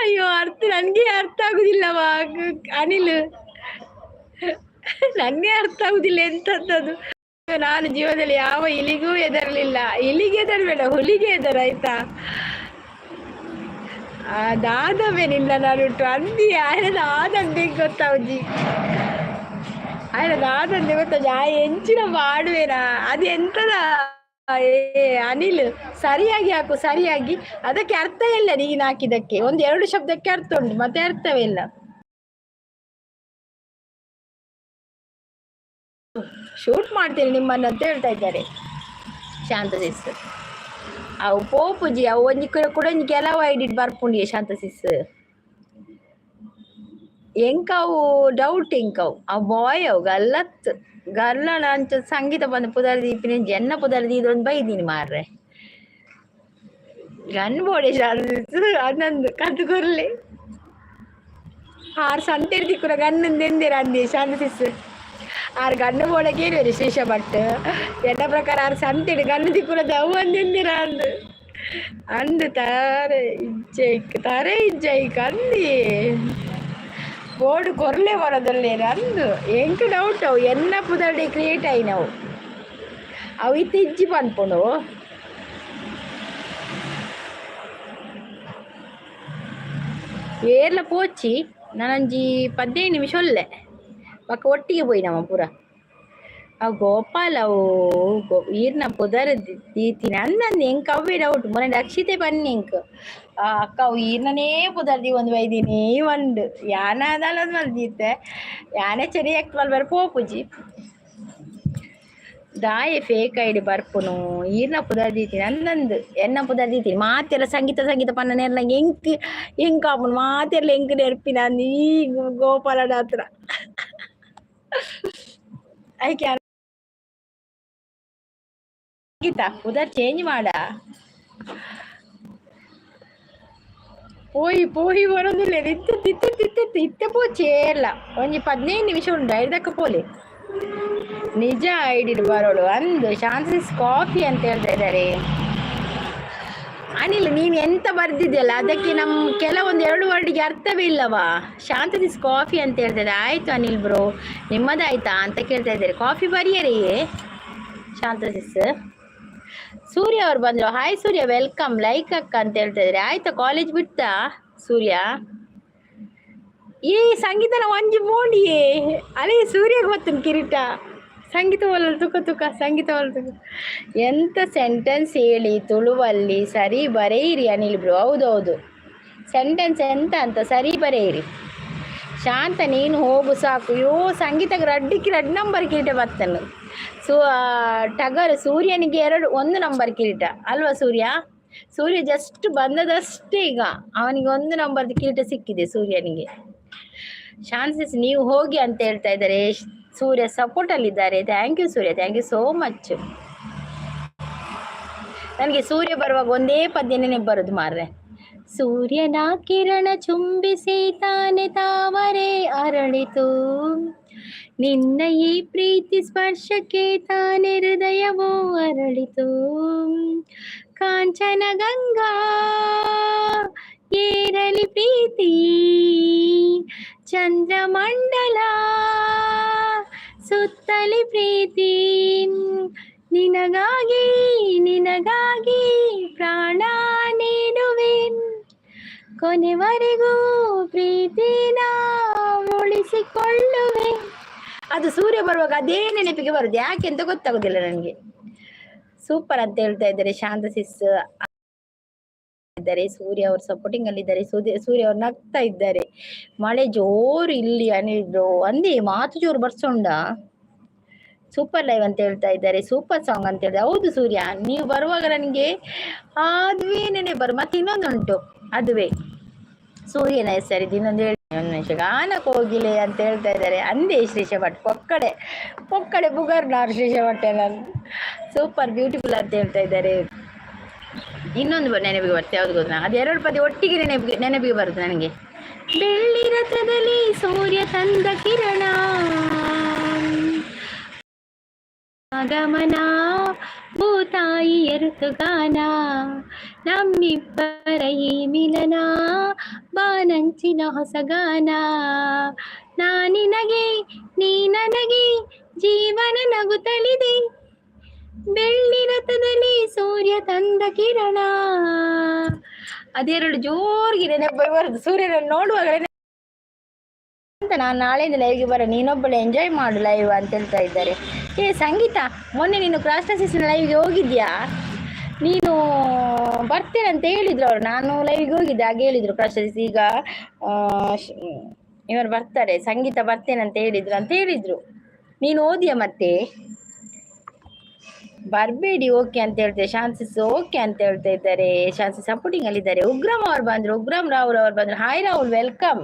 ಅಯ್ಯೋ, ಅರ್ಥ ನನಗೆ ಅರ್ಥ ಆಗುದಿಲ್ಲವಾ ಅನಿಲ್, ನನಗೆ ಅರ್ಥ ಆಗುದಿಲ್ಲ ಎಂತದ್ದು. ನಾನು ಜೀವನದಲ್ಲಿ ಯಾವ ಇಲಿಗೂ ಹೆದರಲಿಲ್ಲ. ಇಲಿಗೆ ಹೆದರಬೇಡ, ಹುಲಿಗೆ ಹೆದರ ಆಯ್ತಾ? ದಾದವೇ ನಿನ್ನ ನಡುಟು ಅಂದಿ. ಆಯ್ನ ದಾದಂದೆ ಗೊತ್ತಾವ್ಜಿ, ಆಯ್ನ ದಾದಂದೆ ಗೊತ್ತಾಜಿ. ಆ ಎಂಚಿನ ಮಾಡುವೇನಾ? ಅದು ಎಂತದ? ಏ ಅನಿಲ್, ಸರಿಯಾಗಿ ಹಾಕು, ಸರಿಯಾಗಿ. ಅದಕ್ಕೆ ಅರ್ಥ ಇಲ್ಲ. ನೀನು ಹಾಕಿದಕ್ಕೆ ಒಂದು ಎರಡು ಶಬ್ದಕ್ಕೆ ಅರ್ಥ ಉಂಟು, ಮತ್ತೆ ಅರ್ಥವೇ ಇಲ್ಲ. ಶೂಟ್ ಮಾಡ್ತೇನೆ ನಿಮ್ಮನ್ನು ಅಂತ ಹೇಳ್ತಾ ಇದ್ದಾರೆ ಶಾಂತ ಸಿಸ್. ಅವು ಪೋಪುಜಿ, ಅವು ಒಂಜಿ ಕೂಡ ಒಂಜಿ ಕೆಲವು ಐಡಿಟ್ ಬರ್ಪುಂಡಿಗೆ. ಶಾಂತ ಸಿಸ್, ಎಂಕ್ ಅವು ಡೌಟ್. ಎಂಕ್ ಅವು ಆ ಬಾಯ್ ಅವು ಗಲ್ಲತ್ ಗಲ್ಲಣ ಅಂಚ ಸಂಗೀತ ಬಂದು ಪುದರ್ ದೀಪಿನ ಜನ್ನ ಪುದರ್ ದೀದೊಂದು ಬೈದೀನಿ ಮಾರ್ರೆ. ಗನ್ ಬೋಡೆ ಶಾಂತ ಸಿಸ್ ಅನ್ನೊಂದು ಕದ್ದು ಕೊರ್ಲೆ. ಆರ್ ಸಂತೆಡ್ ತಿಕ್ಕುನ ಗನ್ನುಂದೆಂದೆರ್ ಅಂದೆ ಶಾಂತ ಸಿಸ್. ಆರ್ ಗಣ್ಣು ಬೋಡ ಕೇಳುವೆರು ಶ್ರೀಶ ಭಟ್. ಎನ್ನ ಪ್ರಕಾರ ಆರ್ ಸಂತೆಡ್ ಗಣ್ಣು ತಿಕ್ಕುನದ ಅವು ಅಂದೆಂದಿರ ಅಂದು ಅಂದು ತಾರೆ ಇಜ್ಜೈಕ್ ತಾರೆ ಇಜ್ಜೈಕ್ ಅಂದಿ. ಬೋರ್ಡ್ ಕೊರ್ಲೆ ಬರೋದಲ್ಲೇನು ಅಂದು. ಎಂಕ್ ಡೌಟ್ ಅವು ಎನ್ನ ಪುದರ್ಡೆ ಕ್ರಿಯೇಟ್ ಆಯಿನವು. ಅವು ಇತ್ತೆ ಇಜ್ಜಿ ಪನ್ಪುಂಡು. ಏರ್ಲ ಪೋಚಿ, ನಾನೊಂಜಿ 15 ನಿಮಿಷ ಒಲ್ಲೆ ಬೊಕ್ಕ ಒಟ್ಟಿಗೆ ಪೋಯಿ ನಮ ಪೂರ. ಅವು ಗೋಪಾಲ್, ಅವು ಈರ್ನ ಪುದರ್ ದೀತಿನ ಅಂದಂದು. ಎಂಕ್ ಅವ್ವೇ ಡೌಟ್. ಮೊನ್ನೆ ರಕ್ಷಿತೆ ಬನ್ನಿ ಎಂಕ್, ಅಕ್ಕ, ಅವು ಈರ್ನನೇ ಪುದರ್ ದೀವೊಂದು ಬೈದಿನಿ ಪಂಡ್. ಯಾನ ದಾಲ ಮಲ್ದಿತ್ತೆ, ಯಾನೇ ಸರಿಯಾಗಿ ಮಲ್ಪೆರೆ ಪೋಪುಜಿ. ದಾಯೆ ಫೇಕ್ ಐಡಿ ಬರ್ಪುನು? ಈರ್ನ ಪುದರ್ ದೀತಿನಿ ಅಂದಂದು, ಎನ್ನ ಪುದರ್ ದೀತಿನಿ. ಮಾತೆಲ್ಲ ಸಂಗೀತ ಸಂಗೀತ ಪನ್ನನೇರ್ನ ಎಂಕ್ ಎಂಕ್ ಆಪುಂಡು. ಮಾತೆರ್ಲ ಎಂಕ್ ನೆರ್ಪಿನ ಈ ಗೋಪಾಲನ ಹತ್ರ. ಐಕೆ ಸಂಗೀತ ಪುದರ್ ಚೇಂಜ್ ಮಾಡ. ಪೋಯಿ ಪೋಯಿ ಬರೋದಿಲ್ಲ. ಇತ್ತೆ ಇತ್ತೆ ಇತ್ತೆ ಇತ್ತೆ ಪೋಚೇರ್ಲ ಒಂಜಿ 15 ನಿಮಿಷ ಉಂಡು, ಐದಕ್ಕೆ ಪೋಲಿ. ನಿಜ ಐಡಿ ಬರೋಳು ಅಂದು. ಶಾಂತಿಸ್ ಕಾಫಿ ಅಂತ ಹೇಳ್ತಾ ಇದ್ದಾರೆ. ಅನಿಲ್, ನೀನು ಎಂತ ಬರ್ದಿದ್ಯಲ್ಲ, ಅದಕ್ಕೆ ನಮ್ಮ ಕೆಲವೊಂದು ಎರಡು ವರ್ಡಿಗೆ ಅರ್ಥವೇ ಇಲ್ಲವಾ? ಶಾಂತದಿಸ್ ಕಾಫಿ ಅಂತ ಹೇಳ್ತಾ. ಆಯ್ತು ಅನಿಲ್ ಬ್ರೋ, ನಿಮ್ಮದಾಯ್ತಾ ಅಂತ ಕೇಳ್ತಾ ಇದ್ದಾರೆ. ಕಾಫಿ ಬರಿಯರೇ ಶಾಂತಸಿಸ್. ಸೂರ್ಯ ಅವ್ರು ಬಂದ್ರು. ಹಾಯ್ ಸೂರ್ಯ, welcome. Like ಅಕ್ಕ ಅಂತ ಹೇಳ್ತಾ ಇದ್ದಾರೆ. ಆಯ್ತಾ, ಕಾಲೇಜ್ ಬಿಡ್ತಾ ಸೂರ್ಯ? ಈ ಸಂಗೀತನ ಒಂಜಿ ಮೋಡಿಯೇ ಅದೇ ಸೂರ್ಯ ಗೊತ್ತು ಕಿರೀಟ. ಸಂಗೀತ ಒಲ್ಲ ತುಕ ತುಕ ಸಂಗೀತ ಒಲ್ಲ ತುಕ. ಎಂತ ಸೆಂಟೆನ್ಸ್ ಹೇಳಿ ತುಳುವಲ್ಲಿ ಸರಿ ಬರೆಯಿರಿ ಅನಿಲ್ ಬ್ರೋ. ಹೌದೌದು, ಸೆಂಟೆನ್ಸ್ ಎಂತ ಅಂತ ಸರಿ ಬರೆಯಿರಿ. ಶಾಂತ, ನೀನು ಹೋಗು ಸಾಕು. ಯೋ ಸಂಗೀತಕ್ಕೆ ರಡ್ಡಿಗೆ ರಡ್ಡು ನಂಬರ್ ಕಿರೀಟ ಬರ್ತನು. ಸೊ ಟಗರ್ ಸೂರ್ಯನಿಗೆ ಎರಡು ಒಂದು ನಂಬರ್ ಕಿರೀಟ ಅಲ್ವಾ ಸೂರ್ಯ? ಸೂರ್ಯ ಜಸ್ಟ್ ಬಂದದಷ್ಟೇ ಈಗ ಅವನಿಗೆ ಒಂದು ನಂಬರ್ ಕಿರೀಟ ಸಿಕ್ಕಿದೆ ಸೂರ್ಯನಿಗೆ. ಶಾನ್ಸಿಸ್, ನೀವು ಹೋಗಿ ಅಂತ ಹೇಳ್ತಾ ಇದ್ದಾರೆ. ಸೂರ್ಯ support ಅಲ್ಲಿದ್ದಾರೆ. Thank you Surya, thank you so much. ನನಗೆ ಸೂರ್ಯ ಬರುವಾಗ ಒಂದೇ ಪದ್ಯ ನೆನಪು ಬರುದು ಮಾರ್ರೆ. ಸೂರ್ಯನ ಕಿರಣ ಚುಂಬಿಸಿ ತಾನೆ ತಾವರೆ ಅರಳಿತು, ನಿನ್ನ ಈ ಪ್ರೀತಿ ಸ್ಪರ್ಶಕ್ಕೆ ತಾನೆ ಹೃದಯವೋ ಅರಳಿತು. ಕಾಂಚನ ಗಂಗಾ ಏರಲಿ ಪ್ರೀತಿ, ಚಂದ್ರಮಂಡಲ ಸುತ್ತಲಿ ಪ್ರೀತಿ, ನಿನಗಾಗಿ ನಿನಗಾಗಿ ಪ್ರಾಣ ನೀಡುವೆ, ಕೊನೆವರೆಗೂ ಪ್ರೀತಿನ ಉಳಿಸಿಕೊಳ್ಳುವೆ. ಅದು ಸೂರ್ಯ ಬರುವಾಗ ಅದೇ ನೆನಪಿಗೆ ಬರುದು, ಯಾಕೆ ಅಂತ ಗೊತ್ತಾಗುದಿಲ್ಲ ನನಗೆ. ಸೂಪರ್ ಅಂತ ಹೇಳ್ತಾ ಇದ್ದಾರೆ. ಶಾಂತ ಸಿಸ್ ಇದ್ದಾರೆ. ಸೂರ್ಯ ಅವರು ಸಪೋರ್ಟಿಂಗ್ ಅಲ್ಲಿ ಇದ್ದಾರೆ. ಸೂರ್ಯ ಸೂರ್ಯ ಅವರು ನಗ್ತಾ ಇದ್ದಾರೆ. ಮಳೆ ಜೋರು ಇಲ್ಲಿ ಅನಿದ್ರು ಅಂದಿ ಮಾತು ಜೋರು ಬರ್ಸೊಂಡ. ಸೂಪರ್ ಲೈವ್ ಅಂತ ಹೇಳ್ತಾ ಇದ್ದಾರೆ. ಸೂಪರ್ ಸಾಂಗ್ ಅಂತ ಹೇಳಿದೆ. ಹೌದು ಸೂರ್ಯ, ನೀವು ಬರುವಾಗ ನನಗೆ ಅದುವೇ ನೆನೆ ಬರು. ಮತ್ತೆ ಇನ್ನೊಂದುಂಟು, ಅದುವೇ ಸೂರ್ಯನ ಹೆಸರಿದ್ದು ಇನ್ನೊಂದು ಹೇಳಿ. ಒಂದು ನಿಮಿಷ. ಗಾನ ಕೋಗಿಲೆ ಅಂತ ಹೇಳ್ತಾ ಇದ್ದಾರೆ. ಅಂದೇ ಶ್ರೀಶ ಭಟ್ ಪೊಕ್ಕಡೆ ಪೊಕ್ಕಡೆ ಬುಗರ್ ನಾರು ಶ್ರೀಶ ಭಟ್. ನಾನು ಸೂಪರ್ ಬ್ಯೂಟಿಫುಲ್ ಅಂತ ಹೇಳ್ತಾ ಇದ್ದಾರೆ. ಇನ್ನೊಂದು ನೆನಪಿಗೆ ಬರ್ತದೆ, ಯಾವ್ದು ಗೊತ್ತಾ? ಅದು ಎರಡು ಪದ ಒಟ್ಟಿಗೆ ನೆನಪಿಗೆ ನೆನಪಿಗೆ ಬರುತ್ತೆ ನನಗೆ. ಬೆಳ್ಳಿ ರಥದಲ್ಲಿ ಸೂರ್ಯ ತಂದ ಕಿರಣ, ಆಗಮನ, ಭೂತಾಯಿಯ ಋತುಗಾನ, ನಮ್ಮಿಬ್ಬರ ಈ ಮಿಲನ, ಬಾನಂಚಿನ ಹೊಸಗಾನ. ನಾನಿನಗೆ ನೀ ನನಗೆ ಜೀವನ ನಗುತ್ತಲಿದೆ, ಬೆಳ್ಳಿ ರಥದಲ್ಲಿ ಸೂರ್ಯ ತಂದ ಕಿರಣ. ಅದೆರಡು ಜೋರಿಗೆ ನೆನಪು ಬರುದು ಸೂರ್ಯನನ್ನು ನೋಡುವಾಗ ಅಂತ. ನಾನು ನಾಳೆಯಿಂದ ಲೈವ್ಗೆ ಬರ, ನೀನೊಬ್ಬಳು ಎಂಜಾಯ್ ಮಾಡು ಲೈವ್ ಅಂತ ಹೇಳ್ತಾ ಇದ್ದಾರೆ. ಏ ಸಂಗೀತ, ಮೊನ್ನೆ ನೀನು ಕ್ರಾಸ್ ಲೈವ್ಗೆ ಹೋಗಿದ್ಯಾ? ನೀನು ಬರ್ತೇನೆ ಅಂತ ಹೇಳಿದ್ರು ಅವರು. ನಾನು ಲೈವ್ಗೆ ಹೋಗಿದ್ದೆ, ಹಾಗೆ ಹೇಳಿದ್ರು. ಕ್ರಾಸ್ ಈಗ ಇವರು ಬರ್ತಾರೆ, ಸಂಗೀತ ಬರ್ತೇನೆ ಅಂತ ಹೇಳಿದ್ರು ಅಂತ ಹೇಳಿದ್ರು. ನೀನು ಓದಿಯಾ? ಮತ್ತೆ ಬರಬೇಡಿ, ಓಕೆ ಅಂತ ಹೇಳ್ತಾರೆ. ಶಾನ್ಸಿಸ್ ಓಕೆ ಅಂತ ಹೇಳ್ತಾ ಇದ್ದಾರೆ. ಶಾನ್ಸಿ ಸಪೋರ್ಟಿಂಗ್ ಅಲ್ಲಿ ಇದ್ದಾರೆ. ಉಗ್ರಂ ಅವ್ರು ಬಂದ್ರು, ಉಗ್ರಂ ರಾಹುಲ್ ಅವ್ರು ಬಂದ್ರು. Hi Rahul, welcome.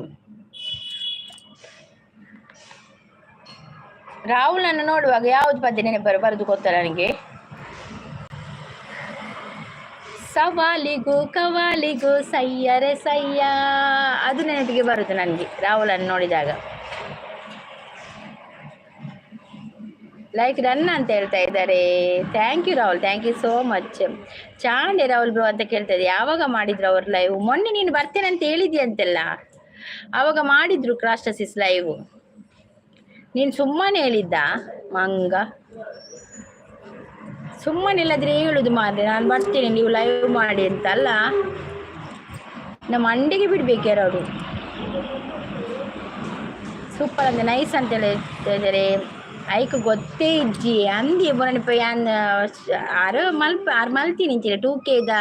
Rahul ಅನ್ನು ನೋಡುವಾಗ ಯಾವ್ದು ಪದ್ಯ ನೆನಪು ಬರುದು ಗೊತ್ತಾ ನನಗೆ? ಸವಾಲಿಗೂ ಕವಾಲಿಗೂ ಸಯ್ಯರೆ ಸಯ್ಯ, ಅದು ನೆನಪಿಗೆ ಬರುದು ನನಗೆ ರಾಹುಲ್ ಅನ್ನು ನೋಡಿದಾಗ. ಲೈಕ್ ಡನ್ ಅಂತ ಹೇಳ್ತಾ ಇದ್ದಾರೆ. Thank you Rahul, thank you so much. ಚಾಂಡೆ Rahul bro ಅಂತ ಕೇಳ್ತಾ ಇದ್ದೆ. ಯಾವಾಗ ಮಾಡಿದ್ರು ಅವ್ರ ಲೈವ್? ಮೊನ್ನೆ ನೀನು ಬರ್ತೇನೆ ಅಂತ ಹೇಳಿದ್ಯಂತೆಲ್ಲ, ಆವಾಗ ಮಾಡಿದ್ರು ಕ್ರಾಸ್ಟಸಿಸ್ ಲೈವ್. ನೀನು ಸುಮ್ಮನೆ ಹೇಳಿದ್ದ ಮಂಗ, ಸುಮ್ಮನೆ ಇಲ್ಲದ್ರೆ ಹೇಳುದು ಮಾರ್ರೆ, ನಾನು ಬರ್ತೇನೆ ನೀವು ಲೈವ್ ಮಾಡಿ ಅಂತ ಅಲ್ಲ. ನಮ್ಮ ಅಂಡಿಗೆ ಬಿಡ್ಬೇಕು ಯಾರು. ಸೂಪರ್ ಅಂದ್ರೆ ನೈಸ್ ಅಂತ ಹೇಳ್ತಾ ಇದ್ದಾರೆ. ಐಕ್ ಗೊತ್ತೇ ಇಜ್ಜಿ ಅಂದಿ ಬೊರಣಿಪ ಯಾನ್ ಆರು ಮಲ್ಪ ಆರು ಮಲ್ತೀನಿ ಇಂಚಿನ ಟೂ ಕೆದ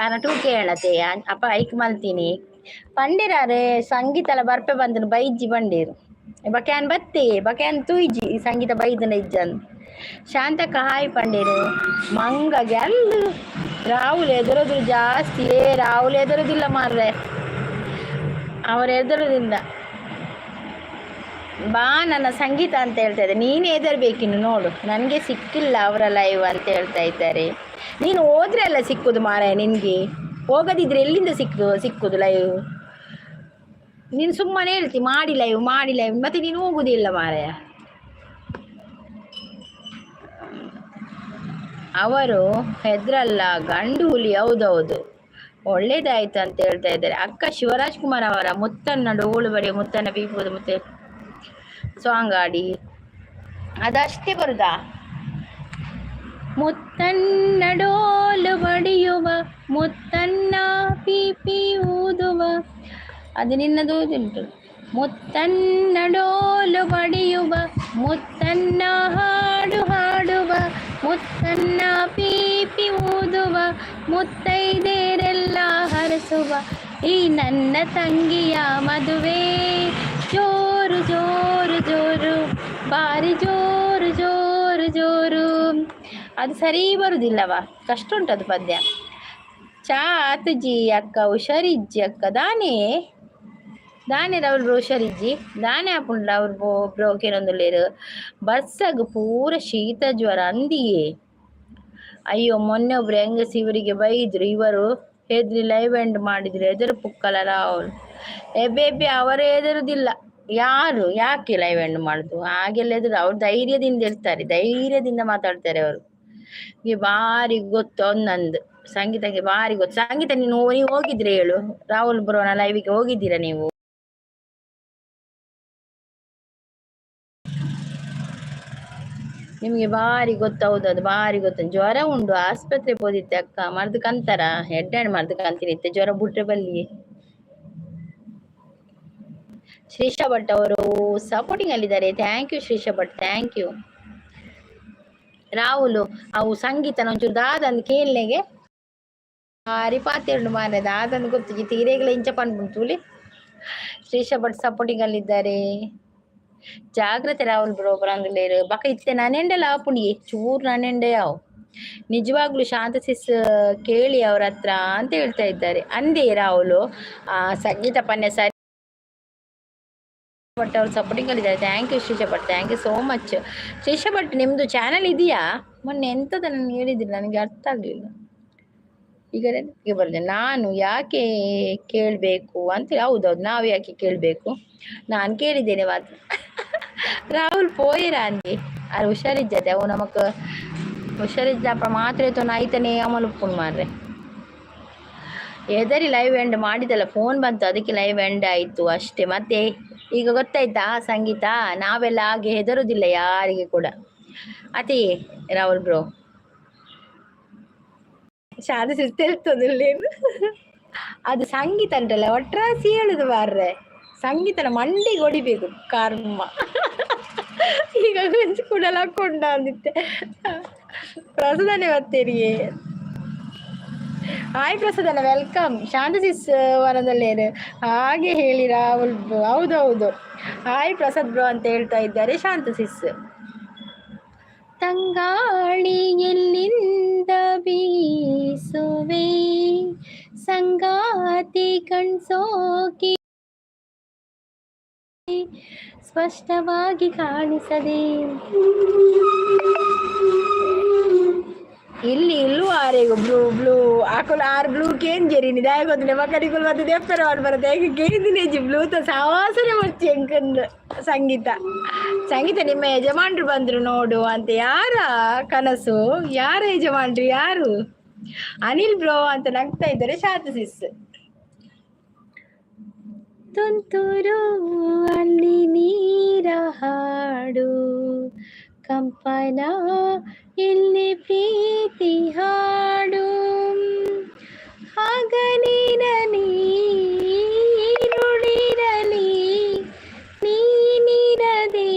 ಆರ ಟೂ ಕೆ ಹೇಳತೆ ಅಪ್ಪ ಐಕ್ ಮಲ್ತೀನಿ ಪಂಡಿರಾರೆ. ಸಂಗೀತಲ ಬರ್ಪೆ ಬಂದನು ಬೈಜ್ಜಿ ಬಂಡೇರು ಬಕ್ಯಾನ್ ಬತ್ತೆ ಬಕ್ಯಾನ್ ತೂಯ್ಜಿ ಸಂಗೀತ ಬೈದನ ಇಜ್ಜನ್. ಶಾಂತಕ್ಕ ಹಾಯ್ ಪಂಡೇರು. ಮಂಗಗೆ ಅಲ್ಲು ರಾಹುಲ್ ಎದುರದು ಜಾಸ್ತಿ. ಏ ರಾಹುಲ್ ಎದುರುದಿಲ್ಲ ಮಾರ್ರೆ, ಅವರು ಎದುರುದಿಲ್ಲ. ಬಾ ನನ್ನ ಸಂಗೀತ ಅಂತ ಹೇಳ್ತಾ ಇದ್ದೆ. ನೀನು ಎದರ್ಬೇಕಿನ್ನು ನೋಡು. ನನಗೆ ಸಿಕ್ಕಿಲ್ಲ ಅವರ ಲೈವ್ ಅಂತ ಹೇಳ್ತಾ ಇದ್ದಾರೆ. ನೀನು ಹೋದ್ರೆ ಅಲ್ಲ ಸಿಕ್ಕುದು ಮಾರಾಯ ನಿನಗೆ. ಹೋಗದಿದ್ರೆ ಎಲ್ಲಿಂದ ಸಿಕ್ಕುದು ಲೈವ್? ನೀನು ಸುಮ್ಮನೆ ಹೇಳ್ತಿ ಮಾಡಿ ಲೈವ್, ಮಾಡಿ ಲೈವ್, ಮತ್ತೆ ನೀನು ಹೋಗುದಿಲ್ಲ ಮಾರಾಯ. ಅವರು ಹೆದ್ರಲ್ಲ, ಗಂಡು ಹುಲಿ. ಹೌದೌದು, ಒಳ್ಳೇದಾಯ್ತು ಅಂತ ಹೇಳ್ತಾ ಇದ್ದಾರೆ. ಅಕ್ಕ ಶಿವರಾಜ್ ಕುಮಾರ್ ಅವರ ಮುತ್ತನ್ನ ಡೋಳು ಬಡಿ ಮುತ್ತನ್ನ ಬೀಪುವುದು ಮುತ್ತೆ ಸಾಂಗ್ ಆಡಿ ಅದಷ್ಟೇ ಬರುದಾ? ಮುತ್ತನ್ನ ಡೋಲು ಬಡಿಯುವ ಮುತ್ತನ್ನ ಪೀಪಿ ಊದುವ, ಅದು ನಿನ್ನದು ಉಂಟು. ಮುತ್ತನ್ನ ಡೋಲು ಬಡಿಯುವ ಮುತ್ತನ್ನ ಹಾಡು ಹಾಡುವ ಮುತ್ತನ್ನ ಪೀಪಿ ಊದುವ ಮುತ್ತೈದೇರೆಲ್ಲ ಹರಸುವ ಈ ನನ್ನ ತಂಗಿಯ ಮದುವೆ ಜೋರು ಜೋರು ಜೋರು ಬಾರಿ ಜೋರು ಜೋರು ಜೋರು. ಅದು ಸರಿ ಬರುವುದಿಲ್ಲವಾ, ಕಷ್ಟ ಉಂಟು ಅದು ಪದ್ಯ. ಚಾ ಆತುಜಿ ಅಕ್ಕ, ಹುಷಾರಿಜ್ಜಿ ಅಕ್ಕ. ದಾನೆ ದಾನೆ ರಾಹುಲ್ ಬ್ರೋ ಹುಷಾರಿಜ್ಜಿ ದಾನೆ ಆಪುಂಡ್ಲ ಅವ್ರು ಬೋ ಬ್ರೋ ಕೇರೊಂದುಲ್ಲೇರು. ಬರ್ಸಗ್ ಪೂರ ಶೀತ ಜ್ವರ ಅಂದಿಯೇ. ಅಯ್ಯೋ, ಮೊನ್ನೆ ಒಬ್ರು ಹೆಂಗಸ ಇವರಿಗೆ ಬೈದ್ರು, ಇವರು ಹೆದ್ರಿ ಲೈವ್ ಎಂಡ್ ಮಾಡಿದ್ರು. ಎದುರು ಪುಕ್ಕಲ ರಾಹುಲ್. ಏ ಬೇಬಿ, ಅವರು ಎದುರುದಿಲ್ಲ ಯಾರು. ಯಾಕೆ ಲೈವ್ ಎಂಡ್ ಮಾಡುದು? ಹಾಗೆಲ್ಲ ಎದುರು ಅವ್ರು ಧೈರ್ಯದಿಂದ ಇರ್ತಾರೆ, ಧೈರ್ಯದಿಂದ ಮಾತಾಡ್ತಾರೆ. ಅವರು ಭಾರಿ ಗೊತ್ತು ಒಂದೊಂದು ಸಂಗೀತಕ್ಕೆ ಭಾರಿ ಗೊತ್ತು. ಸಂಗೀತ, ನೀನು ನೀವು ಹೋಗಿದ್ರೆ ಹೇಳು, ರಾಹುಲ್ ಬ್ರೋನ ಲೈವಿಗೆ ಹೋಗಿದ್ದೀರಾ ನೀವು? ನಿಮಗೆ ಭಾರಿ ಗೊತ್ತು. ಹೌದು, ಅದು ಭಾರಿ ಗೊತ್ತು. ಜ್ವರ ಉಂಡು ಆಸ್ಪತ್ರೆ ಪೋದಿತ್ತೆ ಅಕ್ಕ. ಮರ್ದು ಕಂತಾರ ಎಡ್ಡೆ ಮರ್ದು ಕಂತಿನಿತ್ತೆ ಜ್ವರ ಬುಟ್ರೆ ಬಲ್ಲಿ. ಶ್ರೀಷಾ ಭಟ್ ಅವರು ಸಪೋರ್ಟಿಂಗ್ ಅಲ್ಲಿದ್ದಾರೆ. Thank you Shrisha Bhat, thank you. Rahul ಅವು ಸಂಗೀತನ ಒಂಚೂರು ದಾದಂದು ಕೇಳ್ನೆಗೆ ಭಾರಿ ಪಾತೆರುಂಡು ಮಾರ್ರೆ. ದಾದಂದು ಗೊತ್ತು ತೀರೆಗಳ ಇಂಚ ಪನ್ಪುಂಡು. ಶ್ರೀಷಾ ಭಟ್ ಸಪೋರ್ಟಿಂಗ್ ಅಲ್ಲಿದ್ದಾರೆ. ಜಾಗ್ರತೆ ರಾಹುಲ್ ಬ್ರೋ ಬರಂದುಲ್ಲೇರು. ಬಕ ಇತ್ತೆ ನನೆಂಡಲ ಆಪುಂಡಿಯೆ ಚೂರು ನನೆಂಡೆ ಯಾವು. ನಿಜವಾಗ್ಲೂ ಶಾಂತ ಸಿಸ್ ಕೇಳಿ ಅವ್ರ ಹತ್ರ ಅಂತ ಹೇಳ್ತಾ ಇದ್ದಾರೆ ಅಂದೇ ರಾಹುಲ್. ಸಂಗೀತ ಪನ್ಯ ಸರಿ ಭಟ್ ಅವರು ಸಪೋರ್ಟಿಂಗ್ ಅಲ್ಲಿದ್ದಾರೆ. Thank you Shrisha Bhat, thank you so much. Shrisha Bhat, ನಿಮ್ಮದು ಚಾನಲ್ ಇದೆಯಾ? ಮೊನ್ನೆ ಎಂಥದ್ದು ನಾನು ಹೇಳಿದ್ರಿ, ನನಗೆ ಅರ್ಥ ಆಗಲಿಲ್ಲ. ಈಗ ನೆನಪಿಗೆ ಬರಲಿಲ್ಲ. ನಾನು ಯಾಕೆ ಕೇಳಬೇಕು ಅಂತ. ಹೌದೌದು, ನಾವು ಯಾಕೆ ಕೇಳಬೇಕು? ನಾನು ಕೇಳಿದ್ದೇನೆ ಮಾತ್ರ. ರಾಹುಲ್ ಪೋಯಿರಾ ಅಂದಿ ಅರೆ ಹುಷಾರಿಜ್ಜದೆ. ಅವು ನಮಕ್ ಹುಷಾರಿಜ್ಜಪ್ಪ ಮಾತ್ರೆ ತೋನ ಐತನೇ ಅಮಲ್ ಉಪ್ಪುಂಡು ಮಾರ್ರೆ. ಎದರಿ ಲೈವ್ ಎಂಡ್ ಮಾಡಿದಲ್ಲ, ಫೋನ್ ಬಂತು, ಅದಕ್ಕೆ ಲೈವ್ ಎಂಡ್ ಆಯಿತು ಅಷ್ಟೇ. ಮತ್ತೆ ಈಗ ಗೊತ್ತಾಯ್ತಾ ಸಂಗೀತ, ನಾವೆಲ್ಲ ಹಾಗೆ ಹೆದರುದಿಲ್ಲ ಯಾರಿಗೆ ಕೂಡ. ಅತಿ ರಾಹುಲ್ ಬ್ರೋ ಶಾಲೆ ಸಿಸ್ತೆಲ್ತದಿಲ್ಲೇನು. ಅದು ಸಂಗೀತ ಉಂಟಲ್ಲ, ಒಟ್ರಾಸಿ ಹೇಳುದು ಮಾರ್ರೆ. ಸಂಗೀತನ ಮಂಡಿಗೆ ಹೊಡಿಬೇಕು, ಕರ್ಮ. ಈಗ ಕೊಂಚ ಕುಡಲ ಹಾಕೊಂಡ ಅಂದಿತ್ತೆ. ಪ್ರಸದನೆ ಬತ್ತೀರಿಗೆ. Hi ಪ್ರಸದನ, welcome. ಶಾಂತ ಸಿಸ್ ವನದಲ್ಲೇನು ಹಾಗೆ ಹೇಳಿ ರಾಹುಲ್. ಹೌದೌದು, ಹಾಯ್ ಪ್ರಸಾದ್ ಬ್ರೋ ಅಂತ ಹೇಳ್ತಾ ಇದ್ದಾರೆ ಶಾಂತ ಸಿಸ್. ತಂಗಾಳಿ ಎಲ್ಲಿಂದ ಬೀಸುವೆ, ಸಂಗಾತಿ ಕಣ್ಸೋಕೆ ಸ್ಪಷ್ಟವಾಗಿ ಕಾಣಿಸದೆ. ಇಲ್ಲಿ ಇಲ್ಲೂ ಆರೆಗು ಬ್ಲೂ ಬ್ಲೂ ಆಕುಲು ಆರ್ ಬ್ಲೂ ಕೇಂಜೆರಿ ದಾಯ ಗೊತ್ತಿಲ್ಲ. ಮಕ್ಕಳಿಗೆ ಮತ್ತೆ ದೇಪ್ಪರ ಮಾಡಿ ಬರುತ್ತೆ. ಹೇಗೆ ಕೇಂದಿನೇಜಿ ಬ್ಲೂತ ಸಾವಾಸನೆ ಬರ್ತಿ ಎಂಕಂದು. ಸಂಗೀತ, ಸಂಗೀತ, ನಿಮ್ಮ ಯಜಮಾನ್ರು ಬಂದ್ರು ನೋಡು ಅಂತ. ಯಾರ ಕನಸು? ಯಾರ ಯಜಮಾನ್ರು ಯಾರು? ಅನಿಲ್ ಬ್ರೋ ಅಂತ ನಗ್ತಾ ಇದ್ದಾರೆ ಶಾಂತ ಸಿಸ್. ತುಂತುರು ಅಲ್ಲಿ ನೀರ ಹಾಡು, ಕಂಪನ ಇಲ್ಲಿ ಪ್ರೀತಿ ಹಾಡು. ಹಗಲಿರಲಿ ಇರುಳಿರಲಿ, ನೀನಿರದೆ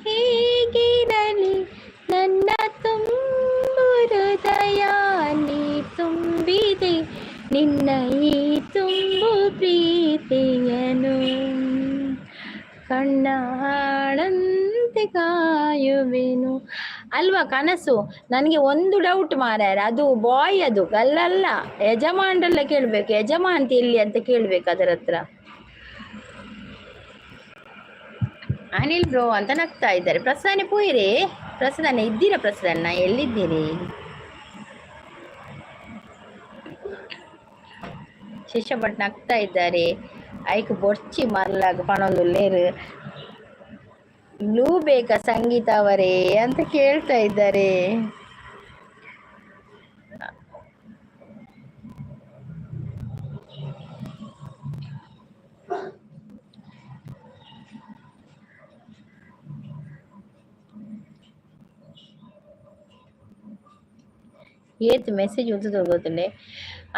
ಹೇಗಿರಲಿ? ನನ್ನ ತುಂಬು ಹೃದಯ ನೀ ತುಂಬಿದೆ, ನಿನ್ನ ಈ ತುಂಬು ಪ್ರೀತಿಯನು ಕಣ್ಣ ಹಾಳಂತೆ ಕಾಯುವೆನು. ಅಲ್ವಾ ಕನಸು? ನನಗೆ ಒಂದು ಡೌಟ್ ಮಾರಾಯ, ಅದು ಬಾಯ್, ಅದು ಗಲ್ಲಲ್ಲ. ಯಜಮಾನ್ರೆಲ್ಲ ಕೇಳಬೇಕು, ಯಜಮಾನ್ತಿ ಎಲ್ಲಿ ಅಂತ ಕೇಳಬೇಕು ಅದರ ಹತ್ರ. ಅನಿಲ್ ಬ್ರೋ ಅಂತ ನಗ್ತಾ ಇದ್ದಾರೆ. ಪ್ರಸನ್ನ ಪೂಯಿರಿ, ಪ್ರಸನ್ನ ಇದ್ದೀರಾ? ಪ್ರಸನ್ನ ಎಲ್ಲಿದ್ದೀರಿ? ಶಿಷ್ಯ ಭಟ್ ನಗ್ತಾ ಇದ್ದಾರೆ. ಐಕ್ ಬೊರ್ಚಿ ಮರ್ಲಾಗ ಪಣೊಂದುಲ್ಲೇರು. ಬ್ಲೂ ಬೇಕಾ ಸಂಗೀತ ಅವರೇ ಅಂತ ಕೇಳ್ತಾ ಇದ್ದಾರೆ. ಏತ್ ಮೆಸೇಜ್ ಉಂಟು ಗೊತ್ತಿಲ್ಲ.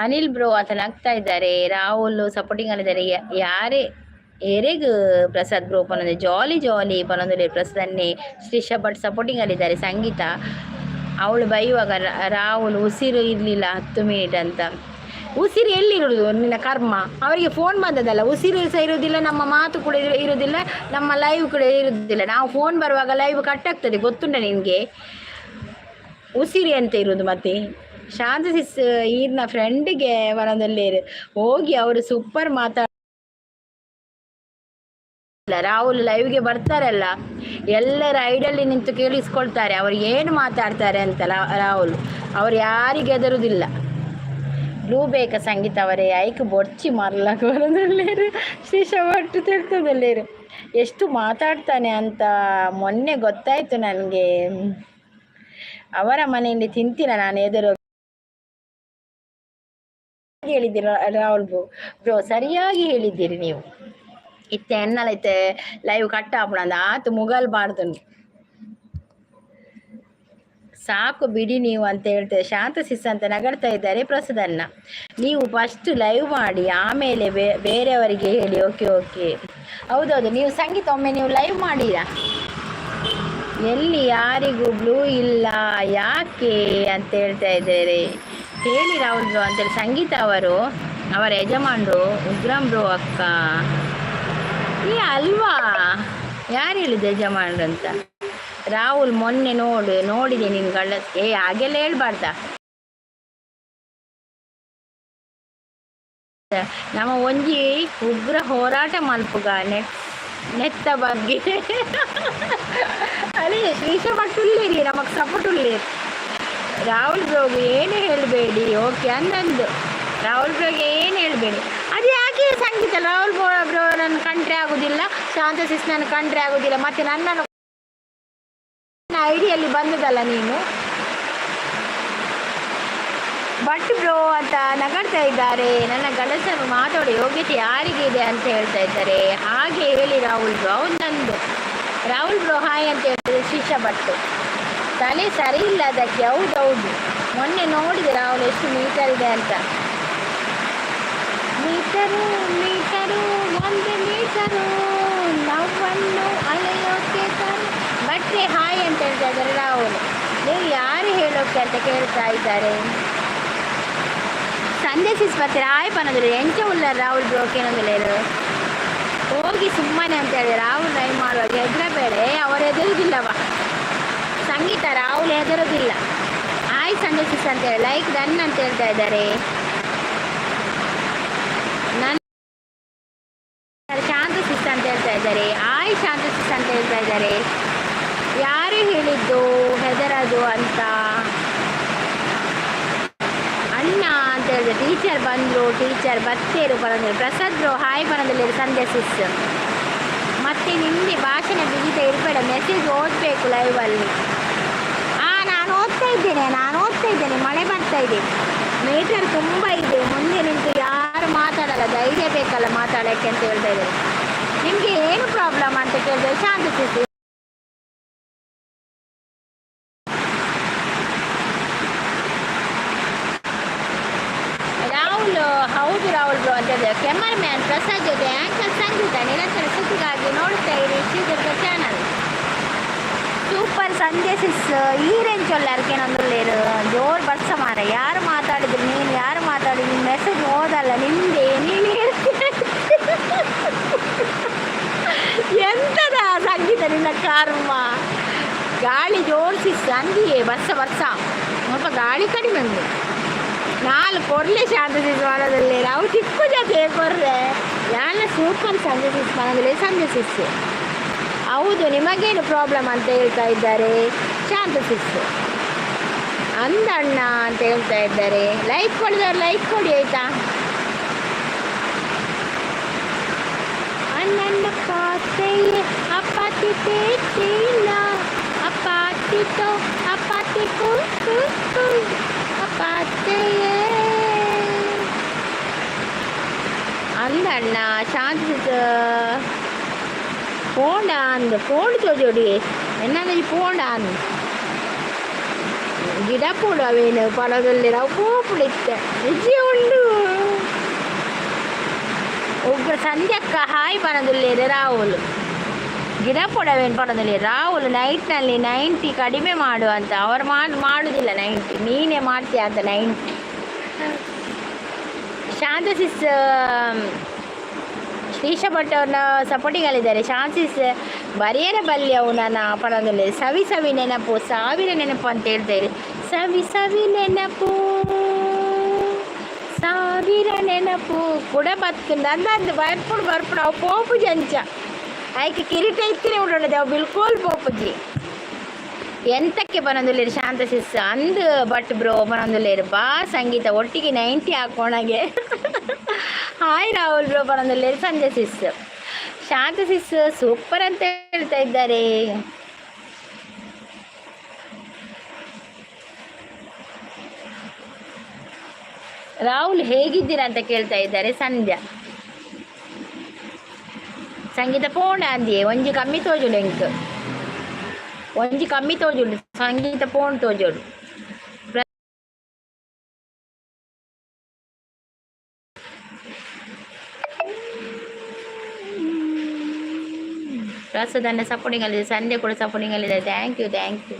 ಅನಿಲ್ ಬ್ರೋ ಅಂತ ನಗ್ತಾ ಇದ್ದಾರೆ. ರಾಹುಲ್ ಸಪೋರ್ಟಿಂಗ್ ಅಲ್ಲಿದ್ದಾರೆ. ಯಾರೇ ಎರೆಗ್ ಪ್ರಸಾದ್ ಬ್ರೋ ಪನೊಂದು ಜಾಲಿ ಜಾಲಿ ಪನೊಂದು ಪ್ರಸನ್ನೆ. ಶ್ರೀಷಾ ಭಟ್ ಸಪೋರ್ಟಿಂಗ್ ಅಲ್ಲಿದ್ದಾರೆ. ಸಂಗೀತ ಅವಳು ಬೈಯುವಾಗ ರಾಹುಲ್ ಉಸಿರು ಇರಲಿಲ್ಲ 10 ಮಿನಿಟ್ ಅಂತ. ಉಸಿರು ಎಲ್ಲಿರುವುದು ನಿನ್ನ ಕರ್ಮ? ಅವರಿಗೆ ಫೋನ್ ಬಂದದಲ್ಲ, ಉಸಿರು ಸಹ ಇರುವುದಿಲ್ಲ, ನಮ್ಮ ಮಾತು ಕೂಡ ಇರುವುದಿಲ್ಲ, ನಮ್ಮ ಲೈವ್ ಕೂಡ ಇರುವುದಿಲ್ಲ. ನಾವು ಫೋನ್ ಬರುವಾಗ ಲೈವ್ ಕಟ್ ಆಗ್ತದೆ, ಗೊತ್ತುಂಟ ನಿನಗೆ? ಉಸಿರು ಎಂತ ಇರುವುದು ಮತ್ತೆ? ಶಾಂತ ಸಿಸ್ ಈರ್ನ ಫ್ರೆಂಡಿಗೆ ವನದಲ್ಲಿ ಹೋಗಿ ಅವರು ಸೂಪರ್ ಮಾತಾಡ. ರಾಹುಲ್ ಲೈವ್ಗೆ ಬರ್ತಾರಲ್ಲ, ಎಲ್ಲರ ಐಡಲ್ಲಿ ನಿಂತು ಕೇಳಿಸ್ಕೊಳ್ತಾರೆ ಅವರು ಏನು ಮಾತಾಡ್ತಾರೆ ಅಂತ. ರಾಹುಲ್ ಅವ್ರು ಯಾರಿಗೆ ಹೆದರುವುದಿಲ್ಲ. ಬ್ಲೂ ಬೇಕಾ ಸಂಗೀತ ಅವರೇ? ಐಕ್ ಬೊರ್ಚಿ ಮರ್ಲಾಗ ಬರೋದಲ್ಲೇರು. ಶ್ರೀಷ ಭಟ್ ತಿಳ್ತದಲ್ಲೇರು. ಎಷ್ಟು ಮಾತಾಡ್ತಾನೆ ಅಂತ ಮೊನ್ನೆ ಗೊತ್ತಾಯಿತು ನನಗೆ. ಅವರ ಮನೆಯಲ್ಲಿ ತಿಂತೀನ ನಾನು ಎದುರು ಹೇಳಿದ್ದೀರ ರಾಹುಲ್ ಬ್ರೋ. ಬ್ರೋ ಸರಿಯಾಗಿ ಹೇಳಿದ್ದೀರಿ ನೀವು. ಇತ್ತೆ ಎನ್ನಲ ಇತ್ತೆ ಲೈವ್ ಕಟ್ ಆಪುಂಡು ಆತು ಮುಗಲ್ಬಾರ್ದು. ಸಾಕು ಬಿಡಿ ನೀವು ಅಂತ ಹೇಳ್ತೇವೆ. ಶಾಂತ ಸಿಸ್ ಅಂತ ನಗಡ್ತಾ ಇದ್ದಾರೆ ಪ್ರಸಾದನ್ನ. ನೀವು ಫಸ್ಟ್ ಲೈವ್ ಮಾಡಿ, ಆಮೇಲೆ ಬೇರೆಯವರಿಗೆ ಹೇಳಿ. ಓಕೆ ಓಕೆ, ಹೌದೌದು. ನೀವು ಸಂಗೀತ ಒಮ್ಮೆ ನೀವು ಲೈವ್ ಮಾಡಿರಾ? ಎಲ್ಲಿ ಯಾರಿಗೂ ಬ್ಲೂ ಇಲ್ಲ ಯಾಕೆ ಅಂತ ಹೇಳ್ತಾ ಇದ್ದಾರೆ. ಹೇಳಿ ರಾಹುಲ್ ಬ್ರೋ ಅಂತೇಳಿ ಸಂಗೀತ ಅವರು, ಅವರ ಯಜಮಾನರು ಉಗ್ರಂ ಬ್ರೋ ಅಕ್ಕ. ಏ ಅಲ್ವಾ, ಯಾರು ಹೇಳಿದ್ದು ಯಜಮಾನ್ರು ಅಂತ? ರಾಹುಲ್ ಮೊನ್ನೆ ನೋಡಿದೆ ನಿನ್ ಗಳ್ಳ. ಏ ಹಾಗೆಲ್ಲ ಹೇಳ್ಬಾರ್ದ. ನಮ್ಮ ಒಂಜಿ ಉಗ್ರ ಹೋರಾಟ ಮಲ್ಪುಗ ನೆಟ್ ನೆತ್ತ ಬಗ್ಗೆ. ಅದೇ ಶ್ರೀಶ ಭಟ್ ಉಳ್ಳೇರಿ, ನಮಗೆ ಸಪೋರ್ಟ್ ಉಳ್ಳೇರಿ. ರಾಹುಲ್ ಬ್ರೋಗು ಏನು ಹೇಳಬೇಡಿ, ಓಕೆ ಅಂದಂದು. ರಾಹುಲ್ ಬ್ರೋಗೆ ಏನು ಹೇಳಬೇಡಿ. ಅದು ಯಾಕೆ ಸಂಗೀತ? ರಾಹುಲ್ ಬ್ರೋ ಬ್ರೋ ನನ್ನ ಕಂಡ್ರೆ ಆಗೋದಿಲ್ಲ, ಶಾಂತ ಸಿಸ್ ನನ್ನ ಕಂಡ್ರೆ ಆಗೋದಿಲ್ಲ. ಮತ್ತು ನನ್ನನ್ನು ಐಡಿಯಲ್ಲಿ ಬಂದದಲ್ಲ ನೀನು. ಭಟ್ ಬ್ರೋ ಅಂತ ನಗಡ್ತಾ ಇದ್ದಾರೆ. ನನ್ನ ಗಂಡಸರು ಮಾತಾಡೋ ಯೋಗ್ಯತೆ ಯಾರಿಗೆ ಇದೆ ಅಂತ ಹೇಳ್ತಾ ಇದ್ದಾರೆ. ಹಾಗೆ ಹೇಳಿ ರಾಹುಲ್ ಬ್ರೋ ನಂದು. ರಾಹುಲ್ ಬ್ರೋ ಹಾಯ್ ಅಂತ ಹೇಳಿದ್ರೆ ಶ್ರೀಷಾ ಭಟ್ಟು. ತಲೆ ಸರಿ ಇಲ್ಲ ಅದಕ್ಕೆ. ಹೌದೌದು, ಮೊನ್ನೆ ನೋಡಿದೆ ರಾಹುಲ್ ಎಷ್ಟು ಮೀಟರ್ ಇದೆ ಅಂತ. ಮೀಟರು ಮೀಟರು, 1 ಮೀಟರು, ನವ್ವನ್ನು ಅಳೆಯೋಕೆ ತರು. ಭಟ್ರೆ ಹಾಯ್ ಅಂತ ಹೇಳ್ತಾ ಇದ್ದಾರೆ ರಾಹುಲ್. ನೀವು ಯಾರು ಹೇಳೋಕೆ ಅಂತ ಕೇಳ್ತಾ ಇದ್ದಾರೆ. ಸಂಜೆ ಸಿಸ್ ಬರ್ತೀರಾ? ಹಾಯ್ ಪನ್ನೊಂದಿಲ್ಲ. ಎಂಚ ಉಲ್ಲ ರಾಹುಲ್ ಬ್ರೋ? ಕೇನೊಂದಿಲ್ಲೇರು. ಹೋಗಿ ಸುಮ್ಮನೆ ಅಂತ ಹೇಳಿ ರಾಹುಲ್ ಲೈವ್ ಮಾಡುವಾಗ ಹೆದರಬೇಡ. ಅವರು ಹೆದರುವುದಿಲ್ಲವ ಸಂಗೀತ. ರಾಹುಲ್ ಹೆದರುವುದಿಲ್ಲ. ಹಾಯ್ ಸಂಜೆ ಸಿಸ್ ಅಂತ ಹೇಳಿ ಲೈಕ್ ಡನ್ ಅಂತ ಹೇಳ್ತಾ ಇದ್ದಾರೆ. ನನ್ನ ಶಾಂತ ಸಿಸ್ ಅಂತ ಹೇಳ್ತಾ ಇದ್ದಾರೆ. ಹಾಯ್ ಶಾಂತ ಸಿಸ್ ಅಂತ ಹೇಳ್ತಾ ಇದ್ದಾರೆ. ಯಾರು ಹೇಳಿದ್ದು ಹೆದರದು ಅಂತ? ಅಣ್ಣ ಅಂತ ಹೇಳಿದೆ. ಟೀಚರ್ ಬಂದರು, ಟೀಚರ್ ಬತ್ತೇರು ಬರೋದಿಲ್ಲ. ಪ್ರಸಾದ್ ಬ್ರೋ ಹಾಯ್ ಬರೋದಿಲ್ಲ. ಸಂಧ್ಯಾ ಸಿಸ್, ಮತ್ತೆ ನಿಮಗೆ ಭಾಷಣ ಬಿಗಿತ ಇರಬೇಡ. ಮೆಸೇಜ್ ಓದಬೇಕು ಲೈವಲ್ಲಿ. ಹಾಂ, ನಾನು ಓದ್ತಾ ಇದ್ದೇನೆ, ನಾನು ಓದ್ತಾ ಇದ್ದೇನೆ. ಮಳೆ ಬರ್ತಾ ಇದೆ, ಮೀಟರ್ ತುಂಬ ಇದೆ. ಮುಂದೆ ನಿಂತು ಯಾರು ಮಾತಾಡಲ್ಲ, ಧೈರ್ಯ ಬೇಕಲ್ಲ ಮಾತಾಡೋಕ್ಕೆ ಅಂತ ಹೇಳ್ತಾ ಇದ್ದಾರೆ. ನಿಮಗೆ ಏನು ಪ್ರಾಬ್ಲಮ್ ಅಂತ ಕೇಳಿದ್ರೆ ಶಾಂತ ಸಿಸ್. ರಾಹುಲ್, ಹೌದು ರಾಹುಲ್ ಬ್ರೋ ಅಂತ ಹೇಳಿದ್ರೆ. ಕೆಮರ್ ಮ್ಯಾನ್ ಪ್ರಸಾದ್ ಜೊತೆ ಆ್ಯಂಕರ್ ಸಂಗೀತ. ನಿರಂತರ ಸುದ್ದಿಗಾಗಿ ನೋಡ್ತಾ ಇರಿ ಶ್ರೀದುರ್ಗ ಚಾನಲ್. ಸೂಪರ್ ಸಂಜೆ ಸಿಸ್. ಈ ರೇಂಜ್ ಒಲ್ಲಾರ್ಕೇನೊಂದುಲ್ಲೇರು. ಜೋರು ಬರ್ಸ ಮಾರ. ಯಾರು ಮಾತಾಡಿದ್ರು? ನೀನು ಯಾರು ಮಾತಾಡಿದ್ರು? ನಿನ್ನ ಮೆಸೇಜ್ ಓದಲ್ಲ ನಿಂದೆ. ನೀನು ಹೇಳ್ತೀಯ ಎಂತದ ಸಂಗೀತ, ನಿನ್ನ ಕರ್ಮ. ಗಾಳಿ ಜೋಡಿಸಿ ಅಂದಿಯೇ ಬರ್ಸ ಬರ್ಸ. ಸ್ವಲ್ಪ ಗಾಳಿ ಕಡಿಮೆ ಉಂಟು. ನಾಲ್ ಕೊರ್ಲೆ ಶಾಂತ ಸಿಸ್ ಮಾಡೋದಲ್ಲಿ ನಾವು ಚಿಕ್ಕ ಜೊತೆ ಕೊರ್ರೆ ಯಾನ. ಸೂಪರ್ ಸಂಜೆ ಸಿಸ್ ಮಾಡೋದಿಲ್ಲ. ಸಂಜೆ ಸಿಸ್, ಹೌದು, ನಿಮಗೇನು ಪ್ರಾಬ್ಲಮ್ ಅಂತ ಹೇಳ್ತಾ ಇದ್ದಾರೆ ಶಾಂತ ಸಿಸ್. ಅಂದಣ್ಣ ಅಂತ ಹೇಳ್ತಾ ಇದ್ದಾರೆ. ಲೈಕ್ ಕೊಡಿದವ್ರು ಲೈಕ್ ಕೊಡಿ, ಆಯ್ತಾ? ಅಣ್ಣನ ಪಾತೆಯೇ ಅಪಾತಿ ತೇತಿಲ್ಲ ಅಪಾತಿತೋ ಅಪಾತಿ ಕು ಕು ಕು ಅಪಾತೆಯೇ. ಅಂದಣ್ಣ ಶಾಂತ ಸಿಸ್ ಪೋಂಡ ಅಂದು ಪೋಂಡು ತೋಜೋಡಿ ಎನ್ನಂದು ಪೋಂಡ ಅಂದು ಗಿಡ ಪೋಡು ಅವೇನು ಪಡದಲ್ಲಿ ನಾವು ಪೋಪುಳಿತ್ತೆ ನಿಜ ಉಂಡು. ಒಬ್ಬರು ಸಂಧ್ಯಕ್ಕ ಹಾಯ್ ಪನದುಲ್ಲೇರು. ರಾಹುಲ್ ಗಿಡ ಪೊಡವೇನು ಪಡೋದಿಲ್ಲ. ರಾಹುಲ್ ನೈಟ್ನಲ್ಲಿ 90 ಕಡಿಮೆ ಮಾಡು ಅಂತ. ಅವರು ಮಾಡಿ ಮಾಡುವುದಿಲ್ಲ 90. ನೀನೇ ಮಾಡ್ತೀಯ ಅಂತ 90. ಶಾಂತ ಸಿಸ್, ಶ್ರೀಶ ಭಟ್ ಅವ್ರನ್ನ ಸಪೋರ್ಟಿಂಗಲ್ಲಿದ್ದಾರೆ. ಶಾಂತ ಸಿಸ್ ಬರೆಯರ ಬಲ್ಲಿ ಅವು ನನ್ನ ಪಡೋದಿಲ್ಲ. ಸವಿ ಸವಿ ನೆನಪು, ಸಾವಿರ ನೆನಪು ಅಂತ ಹೇಳ್ತಾರೆ. ಸವಿ ಸವಿ ನೆನಪು, ಸಾವಿರ ನೆನಪು ಕೂಡ ಬತ್ತುಂಡು ಅಂದಂದು ಬರ್ಪುಡು ಬರ್ಪುಡು. ಅವು ಪೋಪುಜಿ ಅಂಚ ಐಕ್ ಕಿರೀಟ ಇತ್ತಿನ ಉಂಟು. ಅವು ಬಿಲ್ಕುಲ್ ಪೋಪುಜಿ. ಎಂತಕ್ಕೆ ಬನೊಂದುಲ್ಲೇರು ಶಾಂತ ಸಿಸ್ ಅಂದ್ ಬಟ್ ಬ್ರೋ ಬನೊಂದುಲ್ಲೇರು. ಬಾ ಸಂಗೀತ, ಒಟ್ಟಿಗೆ 90 ಹಾಕೋಣಗೆ. ಹಾಯ್ ರಾಹುಲ್ ಬ್ರೋ ಬನೊಂದುಲ್ಲೇರು. ಸಂಜೆ ಸಿಸ್, ಶಾಂತ ಸಿಸ್ ಸೂಪರ್ ಅಂತ ಹೇಳ್ತಾ ಇದ್ದಾರೆ. ರಾಹುಲ್ ಹೇಗಿದ್ದೀರಾ ಅಂತ ಕೇಳ್ತಾ ಇದ್ದಾರೆ ಸಂಧ್ಯಾ. ಸಂಗೀತ ಪೋಂಡ ಅಂದಿಯೇ. ಒಂಜಿ ಕಮ್ಮಿ ತೋಜುಡು ಎಂಕ್, ಒಂಜಿ ಕಮ್ಮಿ ತೋಜುಡು. ಸಂಗೀತ ಪೋಂಡ್ ತೋಜೋಡು. ಪ್ರಸಾದನ್ನ ಸಪೋರ್ಟಿಂಗ್ ಅಲ್ಲಿ, ಸಂಧ್ಯಾ ಕೂಡ ಸಪೋರ್ಟಿಂಗ್ ಅಲ್ಲಿದೆ. Thank you, thank you,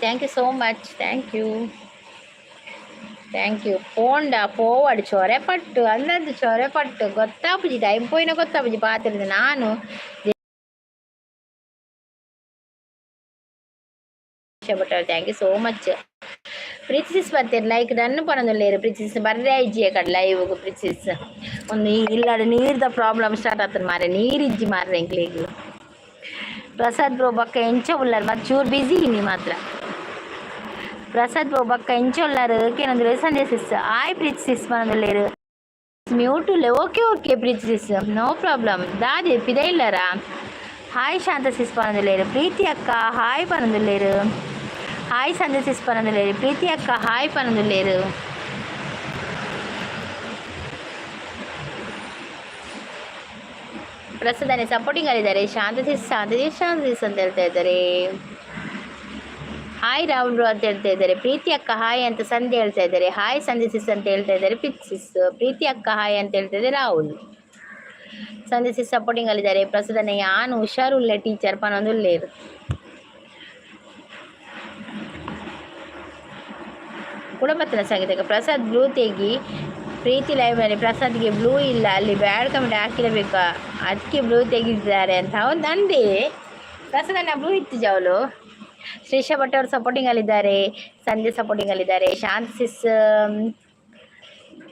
thank you so much. Thank you, thank you. ಪೋಂಡ ಪೋವಡ್ ಚೊರೆ ಪಟ್ಟು ಅಂದಂದು ಚೊರೆ ಪಟ್ಟು ಗೊತ್ತಾಪುಜಿ. ಟೈಮ್ ಪೋಯಿನ ಗೊತ್ತಾಪುಜಿ ಪಾತ್ರದ ನಾನು. Bhat, thank you so much. Preethi sis ಬರ್ತೀರಿ? ಲೈಕ್ ಡನ್ ಪನೊಂದುಲ್ಲೇರು. ಪ್ರೀತಿ ಸಿಸ್ ಬರ್ರೆ ಇಜ್ಜಿ ಕಡೆ ಲೈವ್. ಪ್ರೀತಿ ಸಿಸ್ ಒಂದು ಇಲ್ಲಡ ನೀರ್ದ ಪ್ರಾಬ್ಲಮ್ ಸ್ಟಾರ್ಟ್ ಆತದ ಮಾರೆ. ನೀರು ಇಜ್ಜಿ ಮಾರ್ರೆ ಎಂಕ್ಲೆಗ್. ಪ್ರಸಾದ್ ಬ್ರೋ ಬೊಕ್ಕ ಎಂಚ ಉಲ್ಲರ್? ಮತ್ತು ಚೂರು ಬಿಸಿ ಇನ್ನಿ ಮಾತ್ರ. ಪ್ರಸಾದ್ ಬ್ರೋ ಬೊಕ್ಕ ಎಂಚ ಉಲ್ಲರ್ ಕೇನೊಂದುಲ್ಲೇರು. ಸಂಜಯ್ ಸಿಸ್ ಆಯ್. ಪ್ರೀತಿ ಸಿಸ್ ಪನೊಂದುಲ್ಲೇರು. ಮ್ಯೂಟ್ ಉಲ್ಲೆ. ಓಕೆ ಓಕೆ ಪ್ರೀತಿ ಸಿಸ್, ನೋ ಪ್ರಾಬ್ಲಮ್. ದಾದಿ ಪಿದ ಇಲ್ಲರಾ? ಹಾಯ್ ಶಾಂತ ಸಿಸ್ ಪನೊಂದುಲ್ಲೇರು. ಪ್ರೀತಿ ಅಕ್ಕ ಹಾಯ್ ಪನೊಂದುಲ್ಲೇರು. ಹಾಯ್ ಸಂಜಯ್ ಸಿಸ್ ಪನೊಂದುಲ್ಲೇರು. ಪ್ರೀತಿ ಅಕ್ಕ ಹಾಯ್ ಪನೊಂದುಲ್ಲೇರು. ಪ್ರಸಾದನೆ ಸಪೋರ್ಟಿಂಗ್ ಅಲ್ಲಿದ್ದಾರೆ. ಶಾಂತ ಸಿಸ್, ಶಾಂತ ಸಿಸ್, ಶಾಂತ ಸಿಸ್ ಅಂತ ಹೇಳ್ತಾ ಇದ್ದಾರೆ. ಹಾಯ್ ರಾಹುಲ್ ಬ್ರೋ ಅಂತ ಹೇಳ್ತಾ ಇದ್ದಾರೆ. ಪ್ರೀತಿ ಅಕ್ಕ ಹಾಯ್ ಅಂತ ಸಂಧ್ಯೆ ಹೇಳ್ತಾ ಇದ್ದಾರೆ. ಹಾಯ್ ಸಂಧ್ಯೆ ಸಿಸ್ ಅಂತ ಹೇಳ್ತಾ ಇದ್ದಾರೆ ಪ್ರೀತಿ ಸಿಸ್. ಪ್ರೀತಿ ಅಕ್ಕ ಹಾಯ್ ಅಂತ ಹೇಳ್ತಾ ಇದ್ದಾರೆ ರಾಹುಲ್. ಸಂಧ್ಯೆ ಸಿಸ್ ಸಪೋರ್ಟಿಂಗ್ ಅಲ್ಲಿದ್ದಾರೆ. ಪ್ರಸಾದನ ಯಾನು ಹುಷಾರುಲ್ಲ ಟೀಚರ್ ಪನೊಂದುಲ್ಲೇರು. ಕುಡಬತ್ತಿನ ಸಂಗೀತ ಪ್ರಸಾದ್ ಬ್ಲೂ ತೆಗಿ. ಪ್ರೀತಿ ಲೈವ್ನಲ್ಲಿ ಪ್ರಸಾದ್ಗೆ ಬ್ಲೂ ಇಲ್ಲ, ಅಲ್ಲಿ ಬ್ಯಾಡ್ ಕಮೆಂಟ್ ಹಾಕಿರಬೇಕು, ಅದಕ್ಕೆ ಬ್ಲೂ ತೆಗಿದ್ದಾರೆ ಅಂತ ಅವನು ಅಂದೆ. ಪ್ರಸಾದನ್ನ ಬ್ಲೂ ಇತ್ತು ಜಾವಲು. ಶ್ರೀಷಾ ಭಟ್ ಅವರು ಸಪೋರ್ಟಿಂಗ್ ಅಲ್ಲಿದ್ದಾರೆ. ಸಂಧ್ಯಾ ಸಪೋರ್ಟಿಂಗ್ ಅಲ್ಲಿದ್ದಾರೆ. Shanth sis,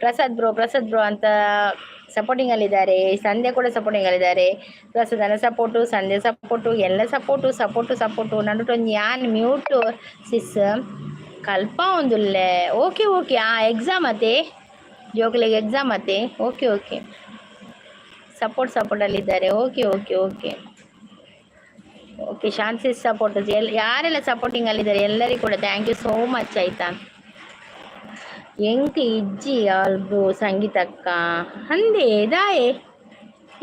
Prasad bro, Prasad bro ಅಂತ ಸಪೋರ್ಟಿಂಗ್ ಅಲ್ಲಿದ್ದಾರೆ. ಸಂಧ್ಯಾ ಕೂಡ ಸಪೋರ್ಟಿಂಗ್ ಅಲ್ಲಿದ್ದಾರೆ. ಪ್ರಸಾದನ ಸಪೋರ್ಟು, ಸಂಧ್ಯಾ ಸಪೋರ್ಟು, ಎಲ್ಲ support, support, support. ನಡುಟೊಂಜಿ ಯಾನ್ ಮ್ಯೂಟ್ ಸಿಸ್ ಕಲ್ಪ ಒಂದುಲ್ಲೆ. ಓಕೆ ಓಕೆ, ಆ ಎಕ್ಸಾಮ್ ಅತೆ, ಜೋಕ್ಲೆಗ್ ಎಕ್ಸಾಮ್ ಅತೆ. Okay okay, support ಸಪೋರ್ಟಲ್ಲಿದ್ದಾರೆ. Okay okay okay okay, Shanthi support. ಎಲ್ ಯಾರೆಲ್ಲ ಸಪೋರ್ಟಿಂಗ್ ಅಲ್ಲಿದ್ದಾರೆ, ಎಲ್ಲರಿಗೂ ಕೂಡ thank you so much, ಆಯ್ತಾ? ಎಂಕ್ ಇಜ್ಜಿ ಅಲ್ಬು ಸಂಗೀತಕ್ಕ ಅಂದೆ ದಾಯೆ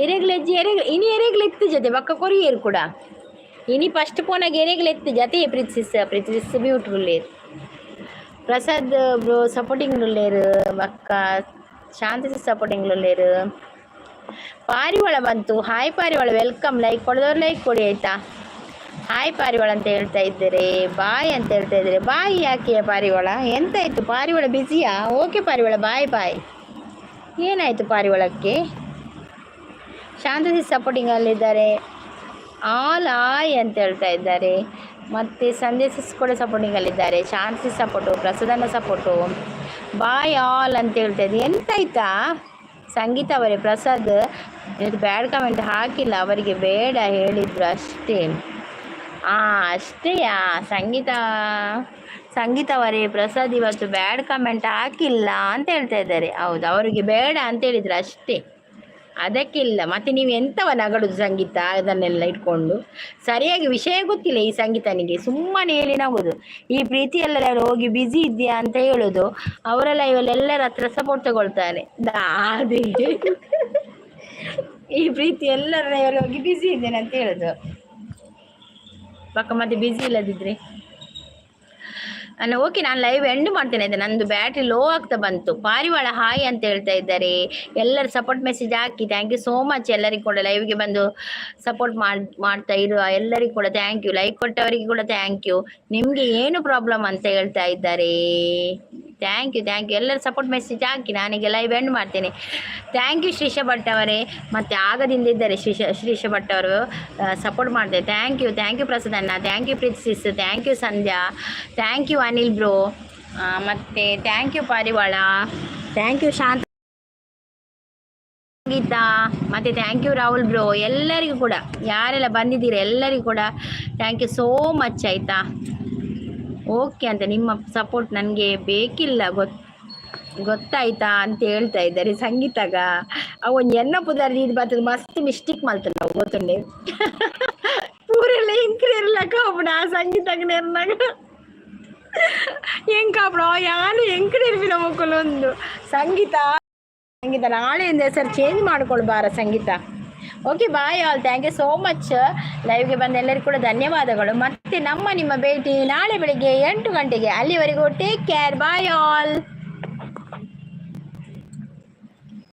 ಎರೆಗ್ಲ ಇಜ್ಜಿ? ಎರೆಗ್ ಇನಿ ಎರೆಗ್ಲ ಇತ್ತು ಜೊತೆ ಬಕ್ಕ ಕೊರಿಯೇರು ಕೂಡ. ಇನಿ ಫಸ್ಟ್ ಪೋನಾಗ ಎರೆಗ್ಲ ಇತ್ತು ಜೊತೆ. ಪ್ರೀತಿಸ್, ಪ್ರೀತಿಸ್ ಮ್ಯೂಟ್ ಉಳ್ಳೇರು. ಪ್ರಸಾದ್ ಬ್ರೋ ಸಪೋರ್ಟಿಂಗ್ ಉಳ್ಳೇರು. ಬಕ್ಕ ಶಾಂತಿ ಸಪೋರ್ಟಿಂಗ್ ಉಳ್ಳೇರು. ಪಾರಿವಾಳ ಬಂತು. ಹಾಯ್ ಪಾರಿವಾಳ, welcome. Like ಕೊಡದವ್ರು ಲೈಕ್ ಕೊಡಿ, ಆಯ್ತಾ? ಹಾಯ್ ಪಾರಿವಾಳ ಅಂತ ಹೇಳ್ತಾ ಇದ್ದಾರೆ. ಬಾಯ್ ಅಂತ ಹೇಳ್ತಾ ಇದ್ದಾರೆ. ಬಾಯ್ ಯಾಕೆ ಪಾರಿವಾಳ? ಎಂತಾಯ್ತು ಪಾರಿವಾಳ? ಬ್ಯುಸಿಯಾ? ಓಕೆ ಪಾರಿವಾಳ, ಬಾಯ್ ಬಾಯ್. ಏನಾಯಿತು ಪಾರಿವಾಳಕ್ಕೆ? ಶಾಂತಿ ಸಪೋರ್ಟಿಂಗ್ ಅಲ್ಲಿದ್ದಾರೆ. ಆಲ್ ಆಯ್ ಅಂತ ಹೇಳ್ತಾ ಇದ್ದಾರೆ. ಮತ್ತು ಸಂಧ್ಯಾ ಸಿಸ್ ಕೂಡ ಸಪೋರ್ಟಿಂಗ್ ಅಲ್ಲಿದ್ದಾರೆ. ಶಾಂತಿ ಸಪೋರ್ಟು, ಪ್ರಸಾದನ ಸಪೋರ್ಟು. ಬಾಯ್ ಆಲ್ ಅಂತ ಹೇಳ್ತಾ ಇದ್ದೆ. ಎಂತಾಯ್ತಾ ಸಂಗೀತ ಅವರೇ? ಪ್ರಸಾದ್ ಇದು ಬ್ಯಾಡ್ ಕಮೆಂಟ್ ಹಾಕಿಲ್ಲ, ಅವರಿಗೆ ಬೇಡ ಹೇಳಿದ್ರು ಅಷ್ಟೇ. ಹಾಂ, ಅಷ್ಟೇಯಾ ಸಂಗೀತ? ಸಂಗೀತ ಅವರೇ, ಪ್ರಸಾದ್ ಇವತ್ತು ಬ್ಯಾಡ್ ಕಮೆಂಟ್ ಹಾಕಿಲ್ಲ ಅಂತ ಹೇಳ್ತಾ ಇದ್ದಾರೆ. ಹೌದು, ಅವರಿಗೆ ಬೇಡ ಅಂತ ಹೇಳಿದ್ರು ಅಷ್ಟೇ, ಅದಕ್ಕಿಲ್ಲ. ಮತ್ತೆ ನೀವು ಎಂತವ ನಗಡುದು ಸಂಗೀತ ಅದನ್ನೆಲ್ಲ ಇಟ್ಕೊಂಡು? ಸರಿಯಾಗಿ ವಿಷಯ ಗೊತ್ತಿಲ್ಲ ಈ ಸಂಗೀತನಿಗೆ, ಸುಮ್ಮನೆ ಹೇಳಿ ನಗುದು. ಈ ಪ್ರೀತಿ ಎಲ್ಲರೂ ಹೋಗಿ ಬ್ಯುಸಿ ಇದೆಯಾ ಅಂತ ಹೇಳೋದು. ಅವರೆಲ್ಲ ಇವೆಲ್ಲ ಹತ್ರ ಸಪೋರ್ಟ್ ತಗೊಳ್ತಾರೆ. ಅದೇ ಈ ಪ್ರೀತಿ ಎಲ್ಲರ ಹೋಗಿ ಬ್ಯುಸಿ ಇದ್ದೇನೆ ಅಂತ ಹೇಳೋದು. ಪಕ್ಕ ಮತ್ತೆ ಬ್ಯುಸಿ ಇಲ್ಲದಿದ್ರೆ ಅಲ್ಲ. ಓಕೆ, ನಾನು ಲೈವ್ ಎಂಡ್ ಮಾಡ್ತೇನೆ, ಆಯ್ತಾ? ನಂದು ಬ್ಯಾಟ್ರಿ ಲೋ ಆಗ್ತಾ ಬಂತು. ಪಾರಿವಾಳ ಹಾಯ್ ಅಂತ ಹೇಳ್ತಾ ಇದ್ದಾರೆ. ಎಲ್ಲರೂ support message hockey. Thank you so much ಎಲ್ಲರಿಗೂ ಕೂಡ. ಲೈವ್ಗೆ ಬಂದು ಸಪೋರ್ಟ್ ಮಾಡ್ತಾ ಇರುವ ಎಲ್ಲರಿಗೂ ಕೂಡ thank you. Like ಕೊಟ್ಟವರಿಗೆ ಕೂಡ thank you. ನಿಮಗೆ ಏನು ಪ್ರಾಬ್ಲಮ್ ಅಂತ ಹೇಳ್ತಾ ಇದ್ದಾರೆ. Thank you, thank you. ಎಲ್ಲರೂ ಸಪೋರ್ಟ್ ಮೆಸೇಜ್ ಹಾಕಿ. ನಾನೀಗ ಲೈವ್ ಎಂಡ್ ಮಾಡ್ತೇನೆ. Thank you Shreesha Bhat ಅವರೇ. ಮತ್ತು ಆಗದಿಂದ ಇದ್ದಾರೆ ಶ್ರೀಶ ಶ್ರೀಷ ಭಟ್ ಅವರು, ಸಪೋರ್ಟ್ ಮಾಡ್ತಾರೆ. Thank you, thank you Prasad ಅಣ್ಣ, thank you Preethi sis, thank you Sandhya, thank you Anil bro, ಮತ್ತು thank you ಪಾರಿವಾಳ, thank you ಶಾಂತ ಗೀತಾ, ಮತ್ತು thank you Rahul bro. ಎಲ್ಲರಿಗೂ ಕೂಡ, ಯಾರೆಲ್ಲ ಬಂದಿದ್ದೀರ ಎಲ್ಲರಿಗೂ ಕೂಡ thank you so much, ಆಯಿತಾ? ಓಕೆ ಅಂತ. ನಿಮ್ಮ ಸಪೋರ್ಟ್ ನನಗೆ ಬೇಕಿಲ್ಲ, ಗೊತ್ತಾಯ್ತಾ ಅಂತ ಹೇಳ್ತಾ ಇದ್ದಾರೆ ಸಂಗೀತಗ. ಅವು ಒಂಜಿ ಎನ್ನ ಪುದರ್ ಇದು ಬರ್ತದೆ. ಮಸ್ತ್ ಮಿಸ್ಟೇಕ್ ಮಲ್ತಂಡ ಅವು, ಗೊತ್ತುಂಡೆ? ಪೂರೆಲ್ಲ ಎಂಕ್ರೆಲ್ಲ ಕಾಪುಡ ಆ ಸಂಗೀತಗ್ ನೆರ್ನಾಗ ಎಂಕ್ ಕಾಪುಡ ಯಾನು ಎಂಕಡೆ ಇರ್ಪಿನ ಮೊಕ್ಕಲೊಂದು ಸಂಗೀತ. ಸಂಗೀತ, ನಾಳೆಯಿಂದ ಹೆಸರು ಚೇಂಜ್ ಮಾಡ್ಕೊಳ್ಬಾರ ಸಂಗೀತ. Okay, bye all, thank you so much. ಲೈವ್ಗೆ ಬಂದ ಎಲ್ಲರಿಗೂ ಕೂಡ ಧನ್ಯವಾದಗಳು. ಮತ್ತೆ ನಮ್ಮ ನಿಮ್ಮ ಭೇಟಿ ನಾಳೆ ಬೆಳಿಗ್ಗೆ 8 ಗಂಟೆಗೆ. ಅಲ್ಲಿವರೆಗೂ take care, bye all.